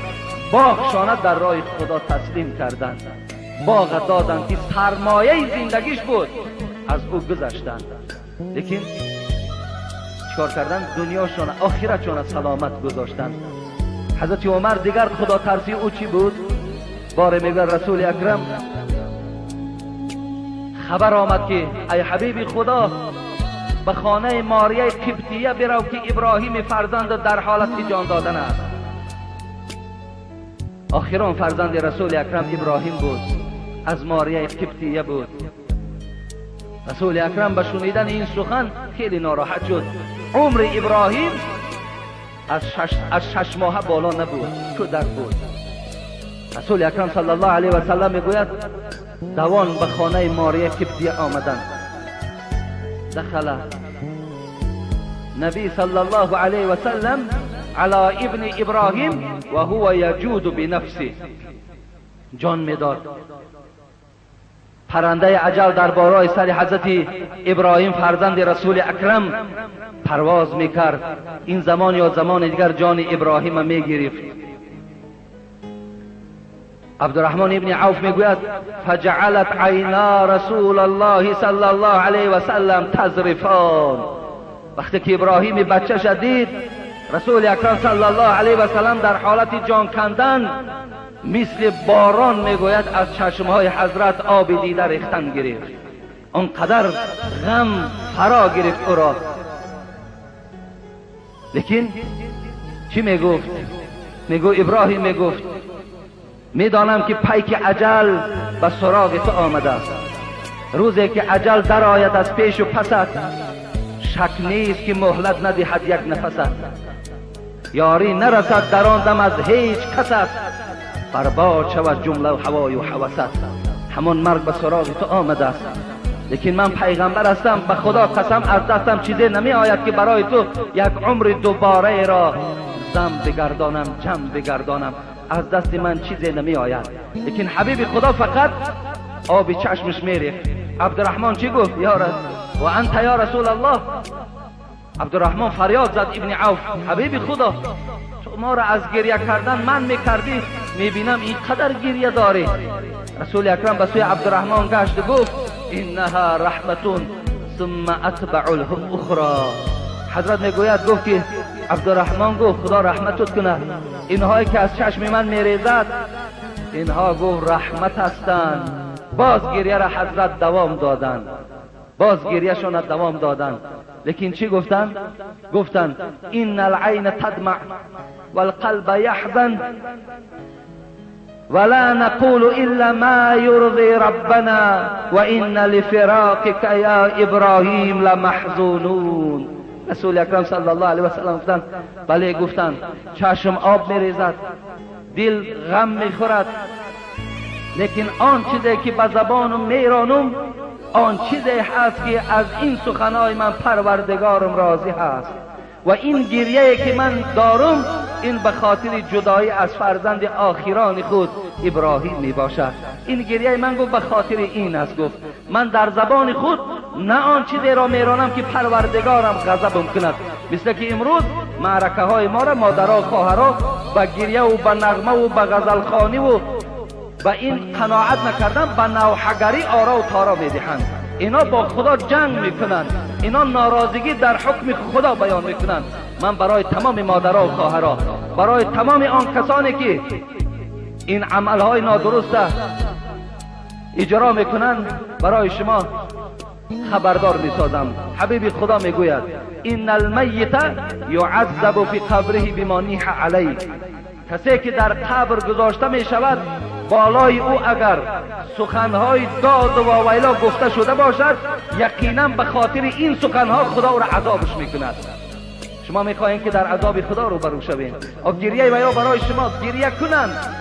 باغ شانه در راه خدا تسلیم کردند، باغ دادند که سرمایه زندگیش بود، از او گذشتند. لیکن چیکار کردن؟ دنیاشان آخرتشان سلامت گذاشتند. حضرت عمر دیگر خدا ترسی او چی بود؟ باره میگه رسول اکرم خبر آمد که ای حبیب خدا به خانه ماریه قبطیه برو که ابراهیم فرزند در حالت جان دادن است. آخران فرزند رسول اکرم ابراهیم بود، از ماریه قبطیه بود. رسول اکرم به شنیدن این سخن خیلی ناراحت شد. عمر ابراهیم از شش ماه بالا نبود، کودک بود. رسول اکرم صلی الله علیه و سلم میگوید دوان به خانه ماریه قبطیه آمدند. دخل نبی صلی الله علیه و سلم علی ابن ابراهیم و هو یجود بنفسه. جان میداد. پرنده اجل در بالای سر حضرت ابراهیم فرزند رسول اکرم پرواز میکرد. این زمان یا زمان دیگر جان ابراهیم میگرفت. عبدالرحمن ابن عوف میگوید فجعلت عینا رسول الله صلی الله علیه و سلم تذرفان. وقتی که ابراهیم بچه شدید، رسول اکرم صلی الله علیه و سلم در حالت جان کندن مثل باران میگوید از چشمهای حضرت آب دیده ریختن گرفت. آنقدر غم فرا گرفت او را. لیکن چی میگفت؟ میگو ابراهیم میگفت میدانم که پیک اجل به سراغ تو آمده است. روزی که اجل در آید از پیش و پست، شک نیست که مهلت ندهد یک نفست. یاری نرسد در آن دم از هیچ کست، برباد شود جمله هوای و هوست. همان مرگ به سراغ تو آمده است، لیکن من پیغمبر هستم، به خدا قسم از دستم چیزی نمی آید که برای تو یک عمر دوباره را زم بگردانم، جمع بگردانم. از دست من چیزی نمی آید. لیکن حبیب خدا فقط آب چشمش میریخت. عبدالرحمن چی گفت؟ یا رسول و انت یا رسول الله. عبدالرحمن فریاد زد ابن عوف، حبیب خدا تو ما را از گریه کردن من میکردی، میبینم اینقدر گریه داری. رسول اکرم به سوی عبدالرحمن گشت و گفت انها رحمتون ثم اتبع الاخرى. حضرت میگوید گفت که عبدالرحمن گفت خدا رحمتت کنه، اینهایی که از چشم من میریزد اینها گفت رحمت هستند. باز گریه را حضرت دوام دادند، باز گریه شان دوام دادند. لیکن چی گفتند؟ گفتند ان العین تدمع والقلب یحزن ولا نقول الا ما يرضي ربنا وان لفراقك یا ابراهیم لمحزونون. رسول اکرم صلی الله علیه و سلم گفتند بله، گفتند چشم آب میریزد، دل غم میخورد، لیکن آن چیزی که به زبانم میرانم آن چیزی هست که از این سخنهای من پروردگارم راضی هست و این گریه که من دارم این به خاطر جدایی از فرزند آخران خود ابراهیم می باشد. این گریه من گفت به خاطر این است. گفت من در زبان خود نه آن چیزی را میرانم که پروردگارم غضبم کند. مثل که امروز معرکه های ما را مادرها خواهرها به گریه و به نغمه و به غزلخوانی و به این قناعت نکردن به نوحه‌گری آرا و تارا میدهند. اینا با خدا جنگ میکنند، اینا ناراضگی در حکم خدا بیان میکنند. من برای تمام مادرها و خواهرها، برای تمام آن کسانی که این عملهای نادرست اجرا میکنند، برای شما خبردار میسازم. حبیب خدا میگوید ان المیت یعذب فی قبره بما نیح علیه. کسی که در قبر گذاشته میشود بالای او اگر سخنهای داد و واویلا گفته شده باشد، یقینا به خاطر این سخنها خدا او را عذابش میکند. شما میخواهید که در عذاب خدا روبرو شوید، گریه و یا برای شما گریه کنند،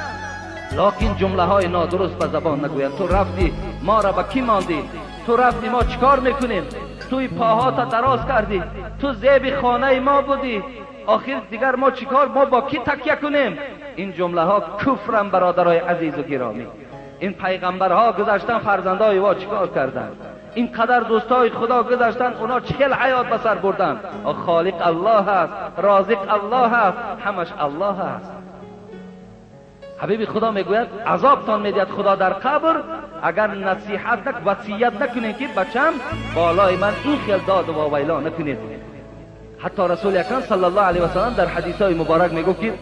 لکن جمله های نادرست به زبان نگویند. تو رفتی ما را به کی ماندی؟ تو رفتی ما چیکار میکنیم؟ توی پاهات دراز کردی، تو زیب خانه ما بودی، آخر دیگر ما چیکار، ما با کی تکیه کنیم؟ این جمله ها کفرم برادرای عزیز و گرامی. این پیغمبرها گذشتن، فرزندای وا چیکار کردن؟ این قدر دوستای خدا گذشتن، اونا چهل حیات به سر بردن. خالق الله هست، رازق الله هست، همش الله هست. حبیب خدا میگوید عذابتان میدهد خدا در قبر اگر نصیحت نک، وصیت نکنید که بچم بالای من این خیل داد و واویلا نکنید. حتی رسول اکرم صلی الله علیه و سلم در حدیث های مبارک میگفت که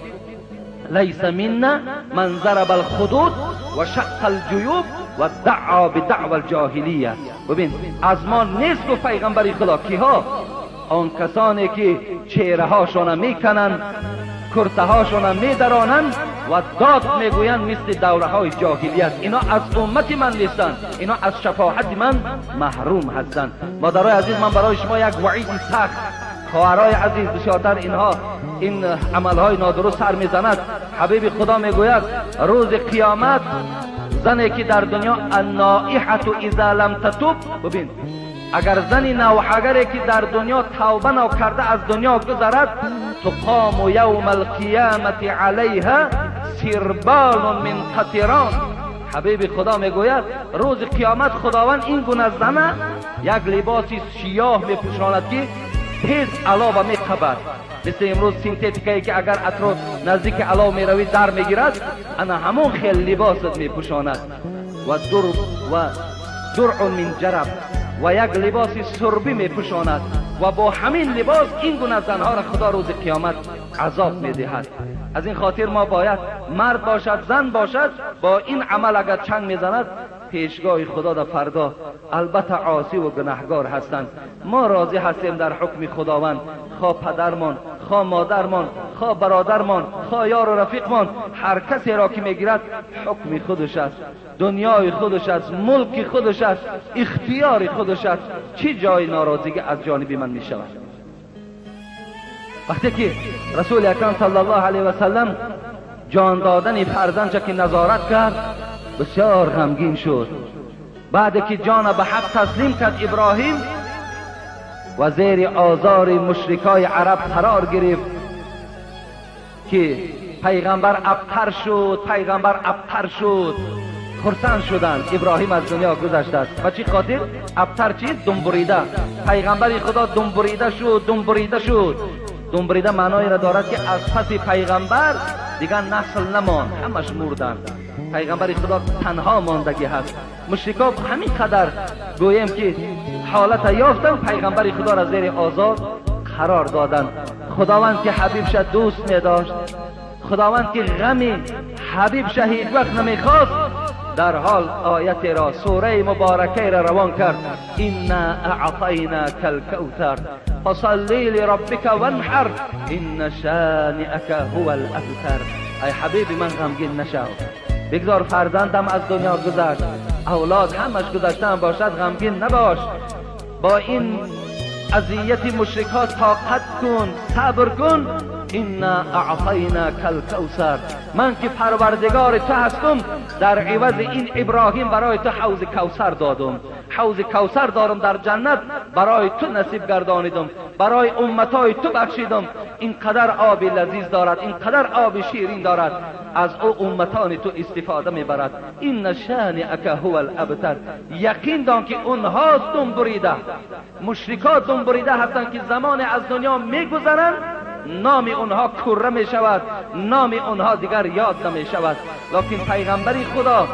لیس منا من ضرب الخدود و شق الجیوب و دعا بدعوى الجاهلیه. ببین از ما نیست گفت پیغمبر خدا کیها؟ آن کسانی که چهره هاشون میکنن، کرته هاشون میدرانند و داد میگویند مثل دوره های جاهلیت. اینا از امت من نیستند، اینا از شفاعت من محروم هستند. مادرای عزیز، من برای شما یک وعید سخت، خواهرای عزیز بسیارتر اینها این عملهای نادرست سر میزند. حبیب خدا میگوید روز قیامت زنی که در دنیا النائحة اذا لم تتوب، ببین اگر زنی نوحه‌گری که در دنیا توبه نکرده از دنیا گذرد، تقام یوم القیامت علیها سربال من قطران. حبیب خدا میگوید روز قیامت خداوند این گونه زنه یک لباس سیاه میپوشاند که Тез алова меқабад, мисли имрӯз синтетикае ки агар атроф наздики алов меравӣ, дар мегирад, ана ҳамон хел либосат мепӯшонад. Ва درع من جرب, ва як либоси сурбӣ мепӯшонад. Ва бо ҳамин либос ин гуна занҳоро Худо рӯзи қиёмат азоб медиҳад. Аз ин хотир мо бояд, мард бошад, зан бошад, бо ин амал агар чанг мезанад, пешгоҳи Худо дар фардо албатта осӣ ва гунаҳгор ҳастанд. Мо розӣ ҳастем дар ҳукми Худованд, хо падармон, хо модармон, хо бародармон, хо ёру рафиқмон, ҳар касеро ки мегирад, ҳукми худаш аст, дунёи худаш аст, мулки худаш аст, ихтиёри худаш аст. Чӣ ҷои норозигӣ аз ҷониби ман мешавад? Вақте ки Расули Акрам саллаллоҳу алайҳи васаллам ҷон додани фарзандша ки назорат кард, бисёр ғамгин шуд. Баъде ки ҷона ба ҳақ таслим кард Иброҳим ва зери озори мушрикои араб қарор гирифт, ки пайғамбар абтар шуд, пайғамбар абтар шуд, хурсанд шуданд, Иброҳим аз дунё гузаштааст. Ба чӣ хотир? Абтар чист? Думбурида. Пайғамбари Худо думбурида шуд, думбурида шуд. Думбурида маъноеро дорад, ки аз паси пайғамбар дигар насл намонд, ҳамаш мурданд, пайғамбари Худо танҳо мондагӣ ҳаст. Мушрико ҳамин қадар гӯем ки ҳолата ёфтанд, пайғамбари Худоро зери озор қарор доданд. Худованд ки ҳабибша дӯст медошт, Худованд ки ғами ҳабибша ҳеҷ вақт намехост, дар ҳол оятеро, сураи муборакаеро равон кард: إنا أعطيناك الكوثر فصل لربك وانحر إن شانئك هو الأبتر. Ай ҳабиби ман, ғамгин нашав, бигзор фарзандам аз дунё гузашт, авлод ҳамаш гузаштаам бошад, ғамгин набош, бо ин азияти мушрикҳо тоқат кун, сабр кун. إنا أعطيناك الكوثر, ман ки Парвардигори ту ҳастум, дар ивази ин Иброҳим барои ту ҳавзи Кавсар додум, ҳавзи Кавсар дорум дар ҷаннат, барои ту насиб гардонидум, барои умматҳои ту бахшидум. Ин қадар оби лазиз дорад, ин қадар оби ширин дорад, аз ӯ умматони ту истифода мебарад. إن شانئك هو الأبتر. یقین دان که اونها دم بریده, مشرکا دم بریده هستند که زمان از دنیا میگذرند، نام اونها کره می شود، نام اونها دیگر یاد نمی شود. لکن پیغمبری خدا،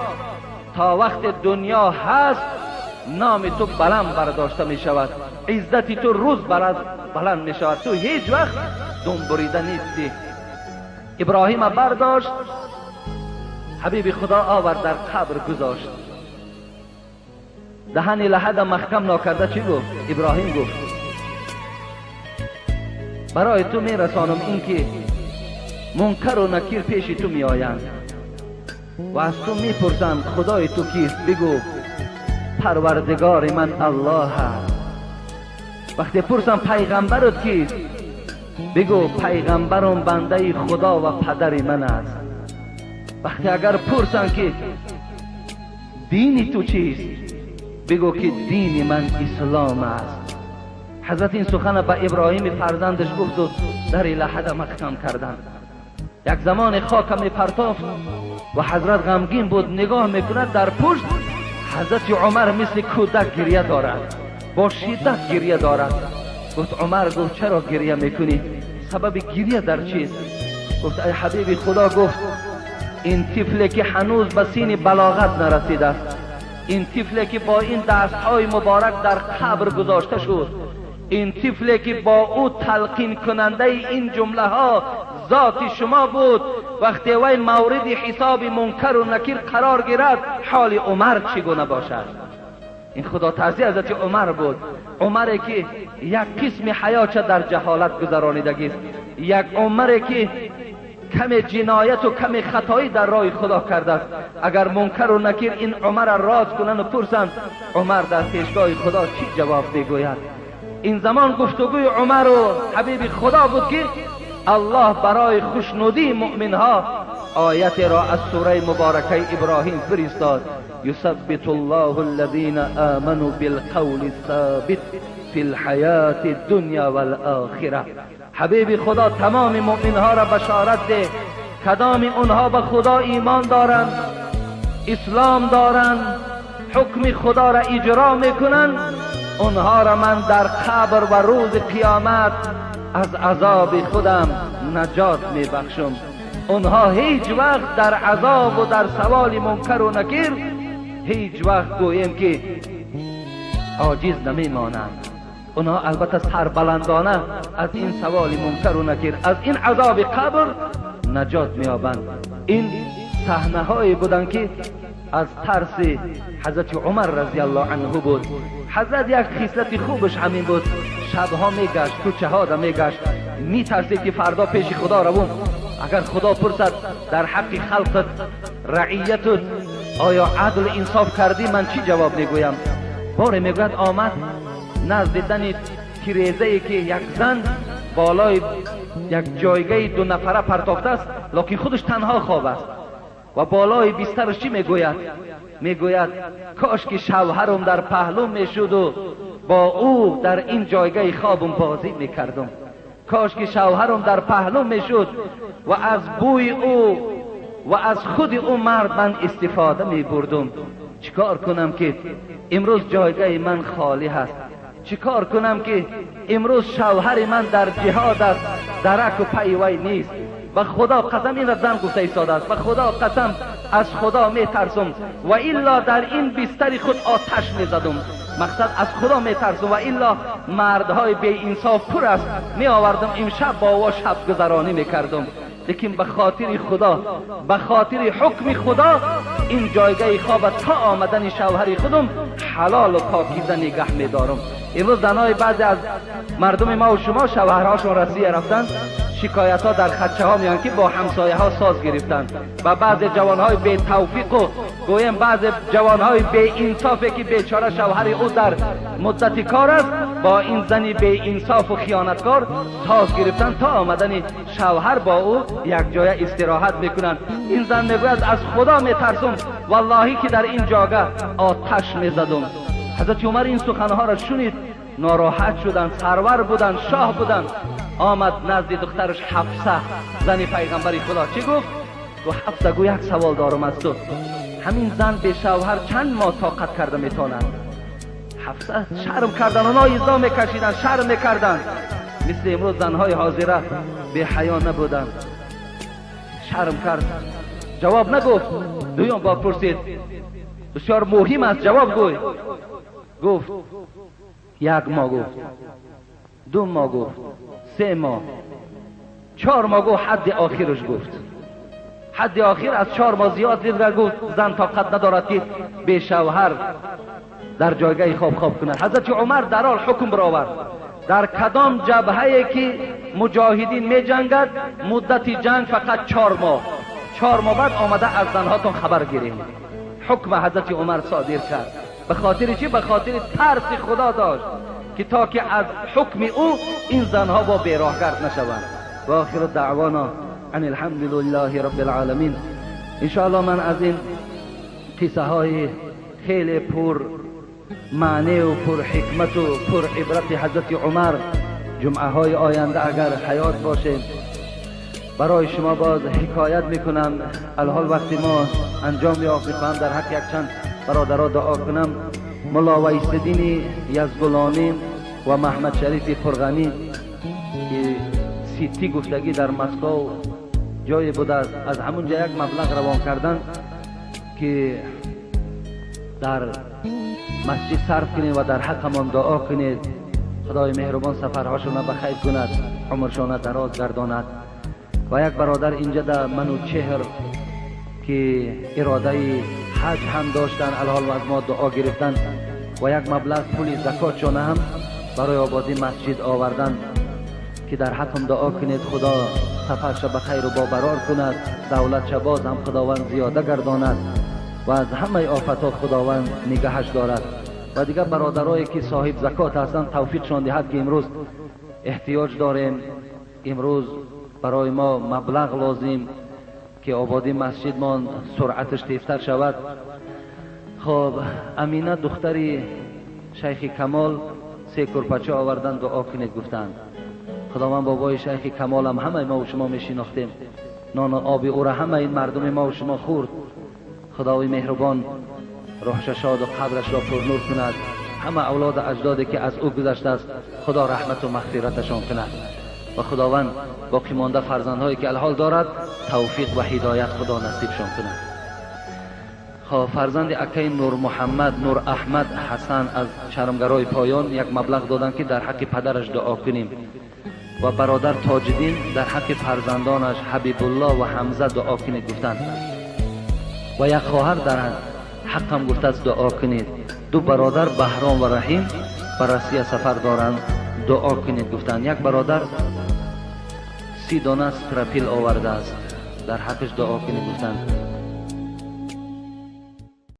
تا وقت دنیا هست نام تو بلند برداشته می شود، عزت تو روز بر بلند می شود، تو هیچ وقت دم بریده نیستی. ابراهیم برداشت حبیب خدا، آورد در قبر گذاشت. دهن لحد محکم ناکرده چی گفت؟ ابراهیم گفت: برای تو میرسانم اینکه منکر و نکیر پیش تو میآیند و از تو میپرسند خدای تو کیست؟ بگو پروردگار من الله است. وقتی پرسم پیغمبرت کیست؟ بگو پیغمبرم بنده خدا و پدر من است. وقتی اگر پرسن که دین تو چیست؟ بگو که دین من اسلام است. حضرت این سخن به ابراهیم فرزندش گفت و در لحد محکم کردند. یک زمان خاک می پرتافت و حضرت غمگین بود. نگاه میکند، در پشت حضرت عمر مثل کودک گریه دارد، با شدت گریه دارد. گفت عمر، گفت چرا گریه میکنی؟ سبب گریه در چیست؟ گفت ای حبیب خدا، گفت این طفلی که هنوز به سین بلاغت نرسیده است، این طفلی که با این دستهای مبارک در قبر گذاشته شد، این طفلی که با او تلقین کننده این جمله ها ذات شما بود، وقتی وی مورد حساب منکر و نکیر قرار گیرد، حال عمر چگونه باشد؟ این خدا ترسی حضرت عمر بود. عمر که یک قسم حیات در جهالت گذرانیدگی است، یک عمر که کم جنایت و کم خطایی در راه خدا کرده است. اگر منکر و نکیر این عمر را راز کنند و پرسند، عمر در پیشگاه خدا چی جواب بگوید؟ این زمان گفتگوی عمر و حبیب خدا بود که الله برای خوشنودی مؤمن ها آیت را از سوره مبارکه ابراهیم فرستاد: يثبت الله الذين آمنوا بالقول الثابت في الحياة الدنيا والآخرة. حبیب خدا، تمام مؤمن ها را بشارت ده، کدام اونها به خدا ایمان دارند، اسلام دارند، حکم خدا را اجرا میکنند. اونها را من در قبر و روز قیامت از عذاب خودم نجات میبخشم. اونها هیچ وقت در عذاب و در سوال منکر و نکیر هیچ وقت گوییم که عاجز نمیمانند. اونها البته سربلندانه از این سوال منکر و نکیر، از این عذاب قبر نجات میابند. این صحنه هایی بودند که از ترس حضرت عمر رضی الله عنه بود. حضرت یک خصلت خوبش همین بود، شبها میگشت، کوچه ها را میگشت، میترسید که فردا پیش خدا روم، اگر خدا پرسد در حق خلقت رعیتت آیا عدل انصاف کردی، من چی جواب میگویم؟ باره میگوید آمد نزد دن تیریزه ای که یک زن بالای یک جایگاه دو نفره پرتافته است، لکن خودش تنها خواب است و بالای بسترش چی میگوید؟ میگوید کاش که شوهرم در پهلوم میشد و با او در این جایگاه خوابم بازی میکردم. کاش که شوهرم در پهلوم میشد و از بوی او و از خود او مرد من استفاده میبردم. چیکار کنم که امروز جایگاه من خالی هست؟ چیکار کنم که امروز شوهر من در جهاد است، درک و پیوی نیست. و خدا قسم، این را زن گفته ایستاده است، و خدا قسم از خدا میترسم و الا در این بستر خود آتش میزدم. مقصد از خدا میترسم و الا مردهای بی انصاف پر است، میآوردم امشب با او شب گذرانی میکردم. لیکن به خاطر خدا، به خاطر حکم خدا، این جایگاه خواب تا آمدن شوهر خودم حلال و پاکیزه نگه میدارم. امروز زنای بعضی از مردم ما و شما شوهرهاشون رسیه رفتن، شکایت ها در خدچه ها میان که با همسایه ها ساز گرفتن و بعض جوان های بی توفیق و گویم بعض جوان های بی انصافی که بیچاره شوهر او در مدت کار است، با این زنی بی انصاف و خیانتکار ساز گرفتن تا آمدن شوهر با او یک جای استراحت میکنن. این زن میگوید از خدا میترسم، واللهی که در این جاگه آتش میزدم. حضرت عمر این سخنها را شنید، ناراحت شدند، سرور بودند، شاه بودند. آمد نزد دخترش حفصه، زن پیغمبر خدا. چی گفت؟ گفت حفصه، گو یک سوال دارم از تو، همین زن به شوهر چند ماه طاقت کرده میتواند؟ حفصه شرم کردن، اونا ایزا میکشیدن، شرم میکردن، مثل امروز زنهای حاضره به حیا نبودن. شرم کرد، جواب نگفت. دویم بار پرسید، بسیار مهم است، جواب گوی. گفت یک ماه، گفت دو ماه، گفت سه ماه، 4 ماه، گفت حد آخرش گفت. حد آخر از 4 ماه زیاد دید و گفت زن طاقت ندارد که به شوهر در جایگاه خواب خواب کند. حضرت عمر در حال حکم برآورد، در کدام جبهه که مجاهدین می جنگد مدت جنگ فقط 4 ماه، 4 ماه بعد آمده از زنهاتون خبر گیریم. حکم حضرت عمر صادر کرد. به خاطر چی؟ به خاطر ترس خدا داشت که تا که از حکم او این زنها با بیراهگرد نشوند. و آخر دعوانا ان الحمد لله رب العالمین. انشاءالله من از این قصه های خیلی پر معنی و پر حکمت و پر عبرت حضرت عمر جمعه های آینده اگر حیات باشه برای شما باز حکایت میکنم. الحال وقتی ما انجام یافت میخواهم در حق یک چند برادرها دعا کنم. ملا ویسدین یزگلانی و محمد شریف قرغنی که سیتی گفتگی در مسکو جای بوده است، از همونجا یک مبلغ روان کردن که در مسجد صرف کنید و در حقمان دعا کنید. خدای مهربان سفرهاشون به خیر کند، عمرشان دراز گرداند. و یک برادر اینجا در منوچهر که اراده حج هم داشتن، الحال و از ما دعا گرفتن و یک مبلغ پول زکاتشان هم برای آبادی مسجد آوردن که در حقم دعا کنید. خدا سفرش به خیر و با برار کند، دولتش باز هم خداوند زیاده گرداند و از همه آفتها خداوند نگهش دارد. و دیگر برادرایی که صاحب زکات هستند توفیقشان دهد که امروز احتیاج داریم، امروز برای ما مبلغ لازم که آبادی مسجدمان سرعتش تیزتر شود. خب امینه دختری شیخ کمال 3 کرپچه آوردن، دعا کنید گفتند. خداوند بابای شیخ کمال هم همه ما و شما میشناختیم، نان و آب او را همه این مردم ما و شما خورد. خداوی مهربان روحش شاد و قبرش را پرنور کند، Ҳама авлоду аҷдоде ки аз ӯ гузаштааст, Худо раҳмату мағфираташон кунад ва Худованд боқӣ монда фарзандҳое ки алҳол дорад, тавфиқ ва ҳидоят Худо насибшон кунад. Хоб, фарзанди акаи Нурмуҳаммад, Нур Аҳмад Ҳасан аз Чармгарои Поён як маблағ доданд, ки дар ҳаққи падараш дуо кунем, ва бародар Тоҷиддин дар ҳаққи фарзандонаш Ҳабибулло ва Ҳамза дуо кунед гуфтанд, ва як хоҳар дар ҳаққам гуфтааст, дуо кунед. Ду бародар Баҳром ва Раҳим ба Россия сафар доранд, дуо кунед гуфтанд. Як бародар 30 дона стропил овардааст, дар ҳаққаш дуо кунед гуфтанд.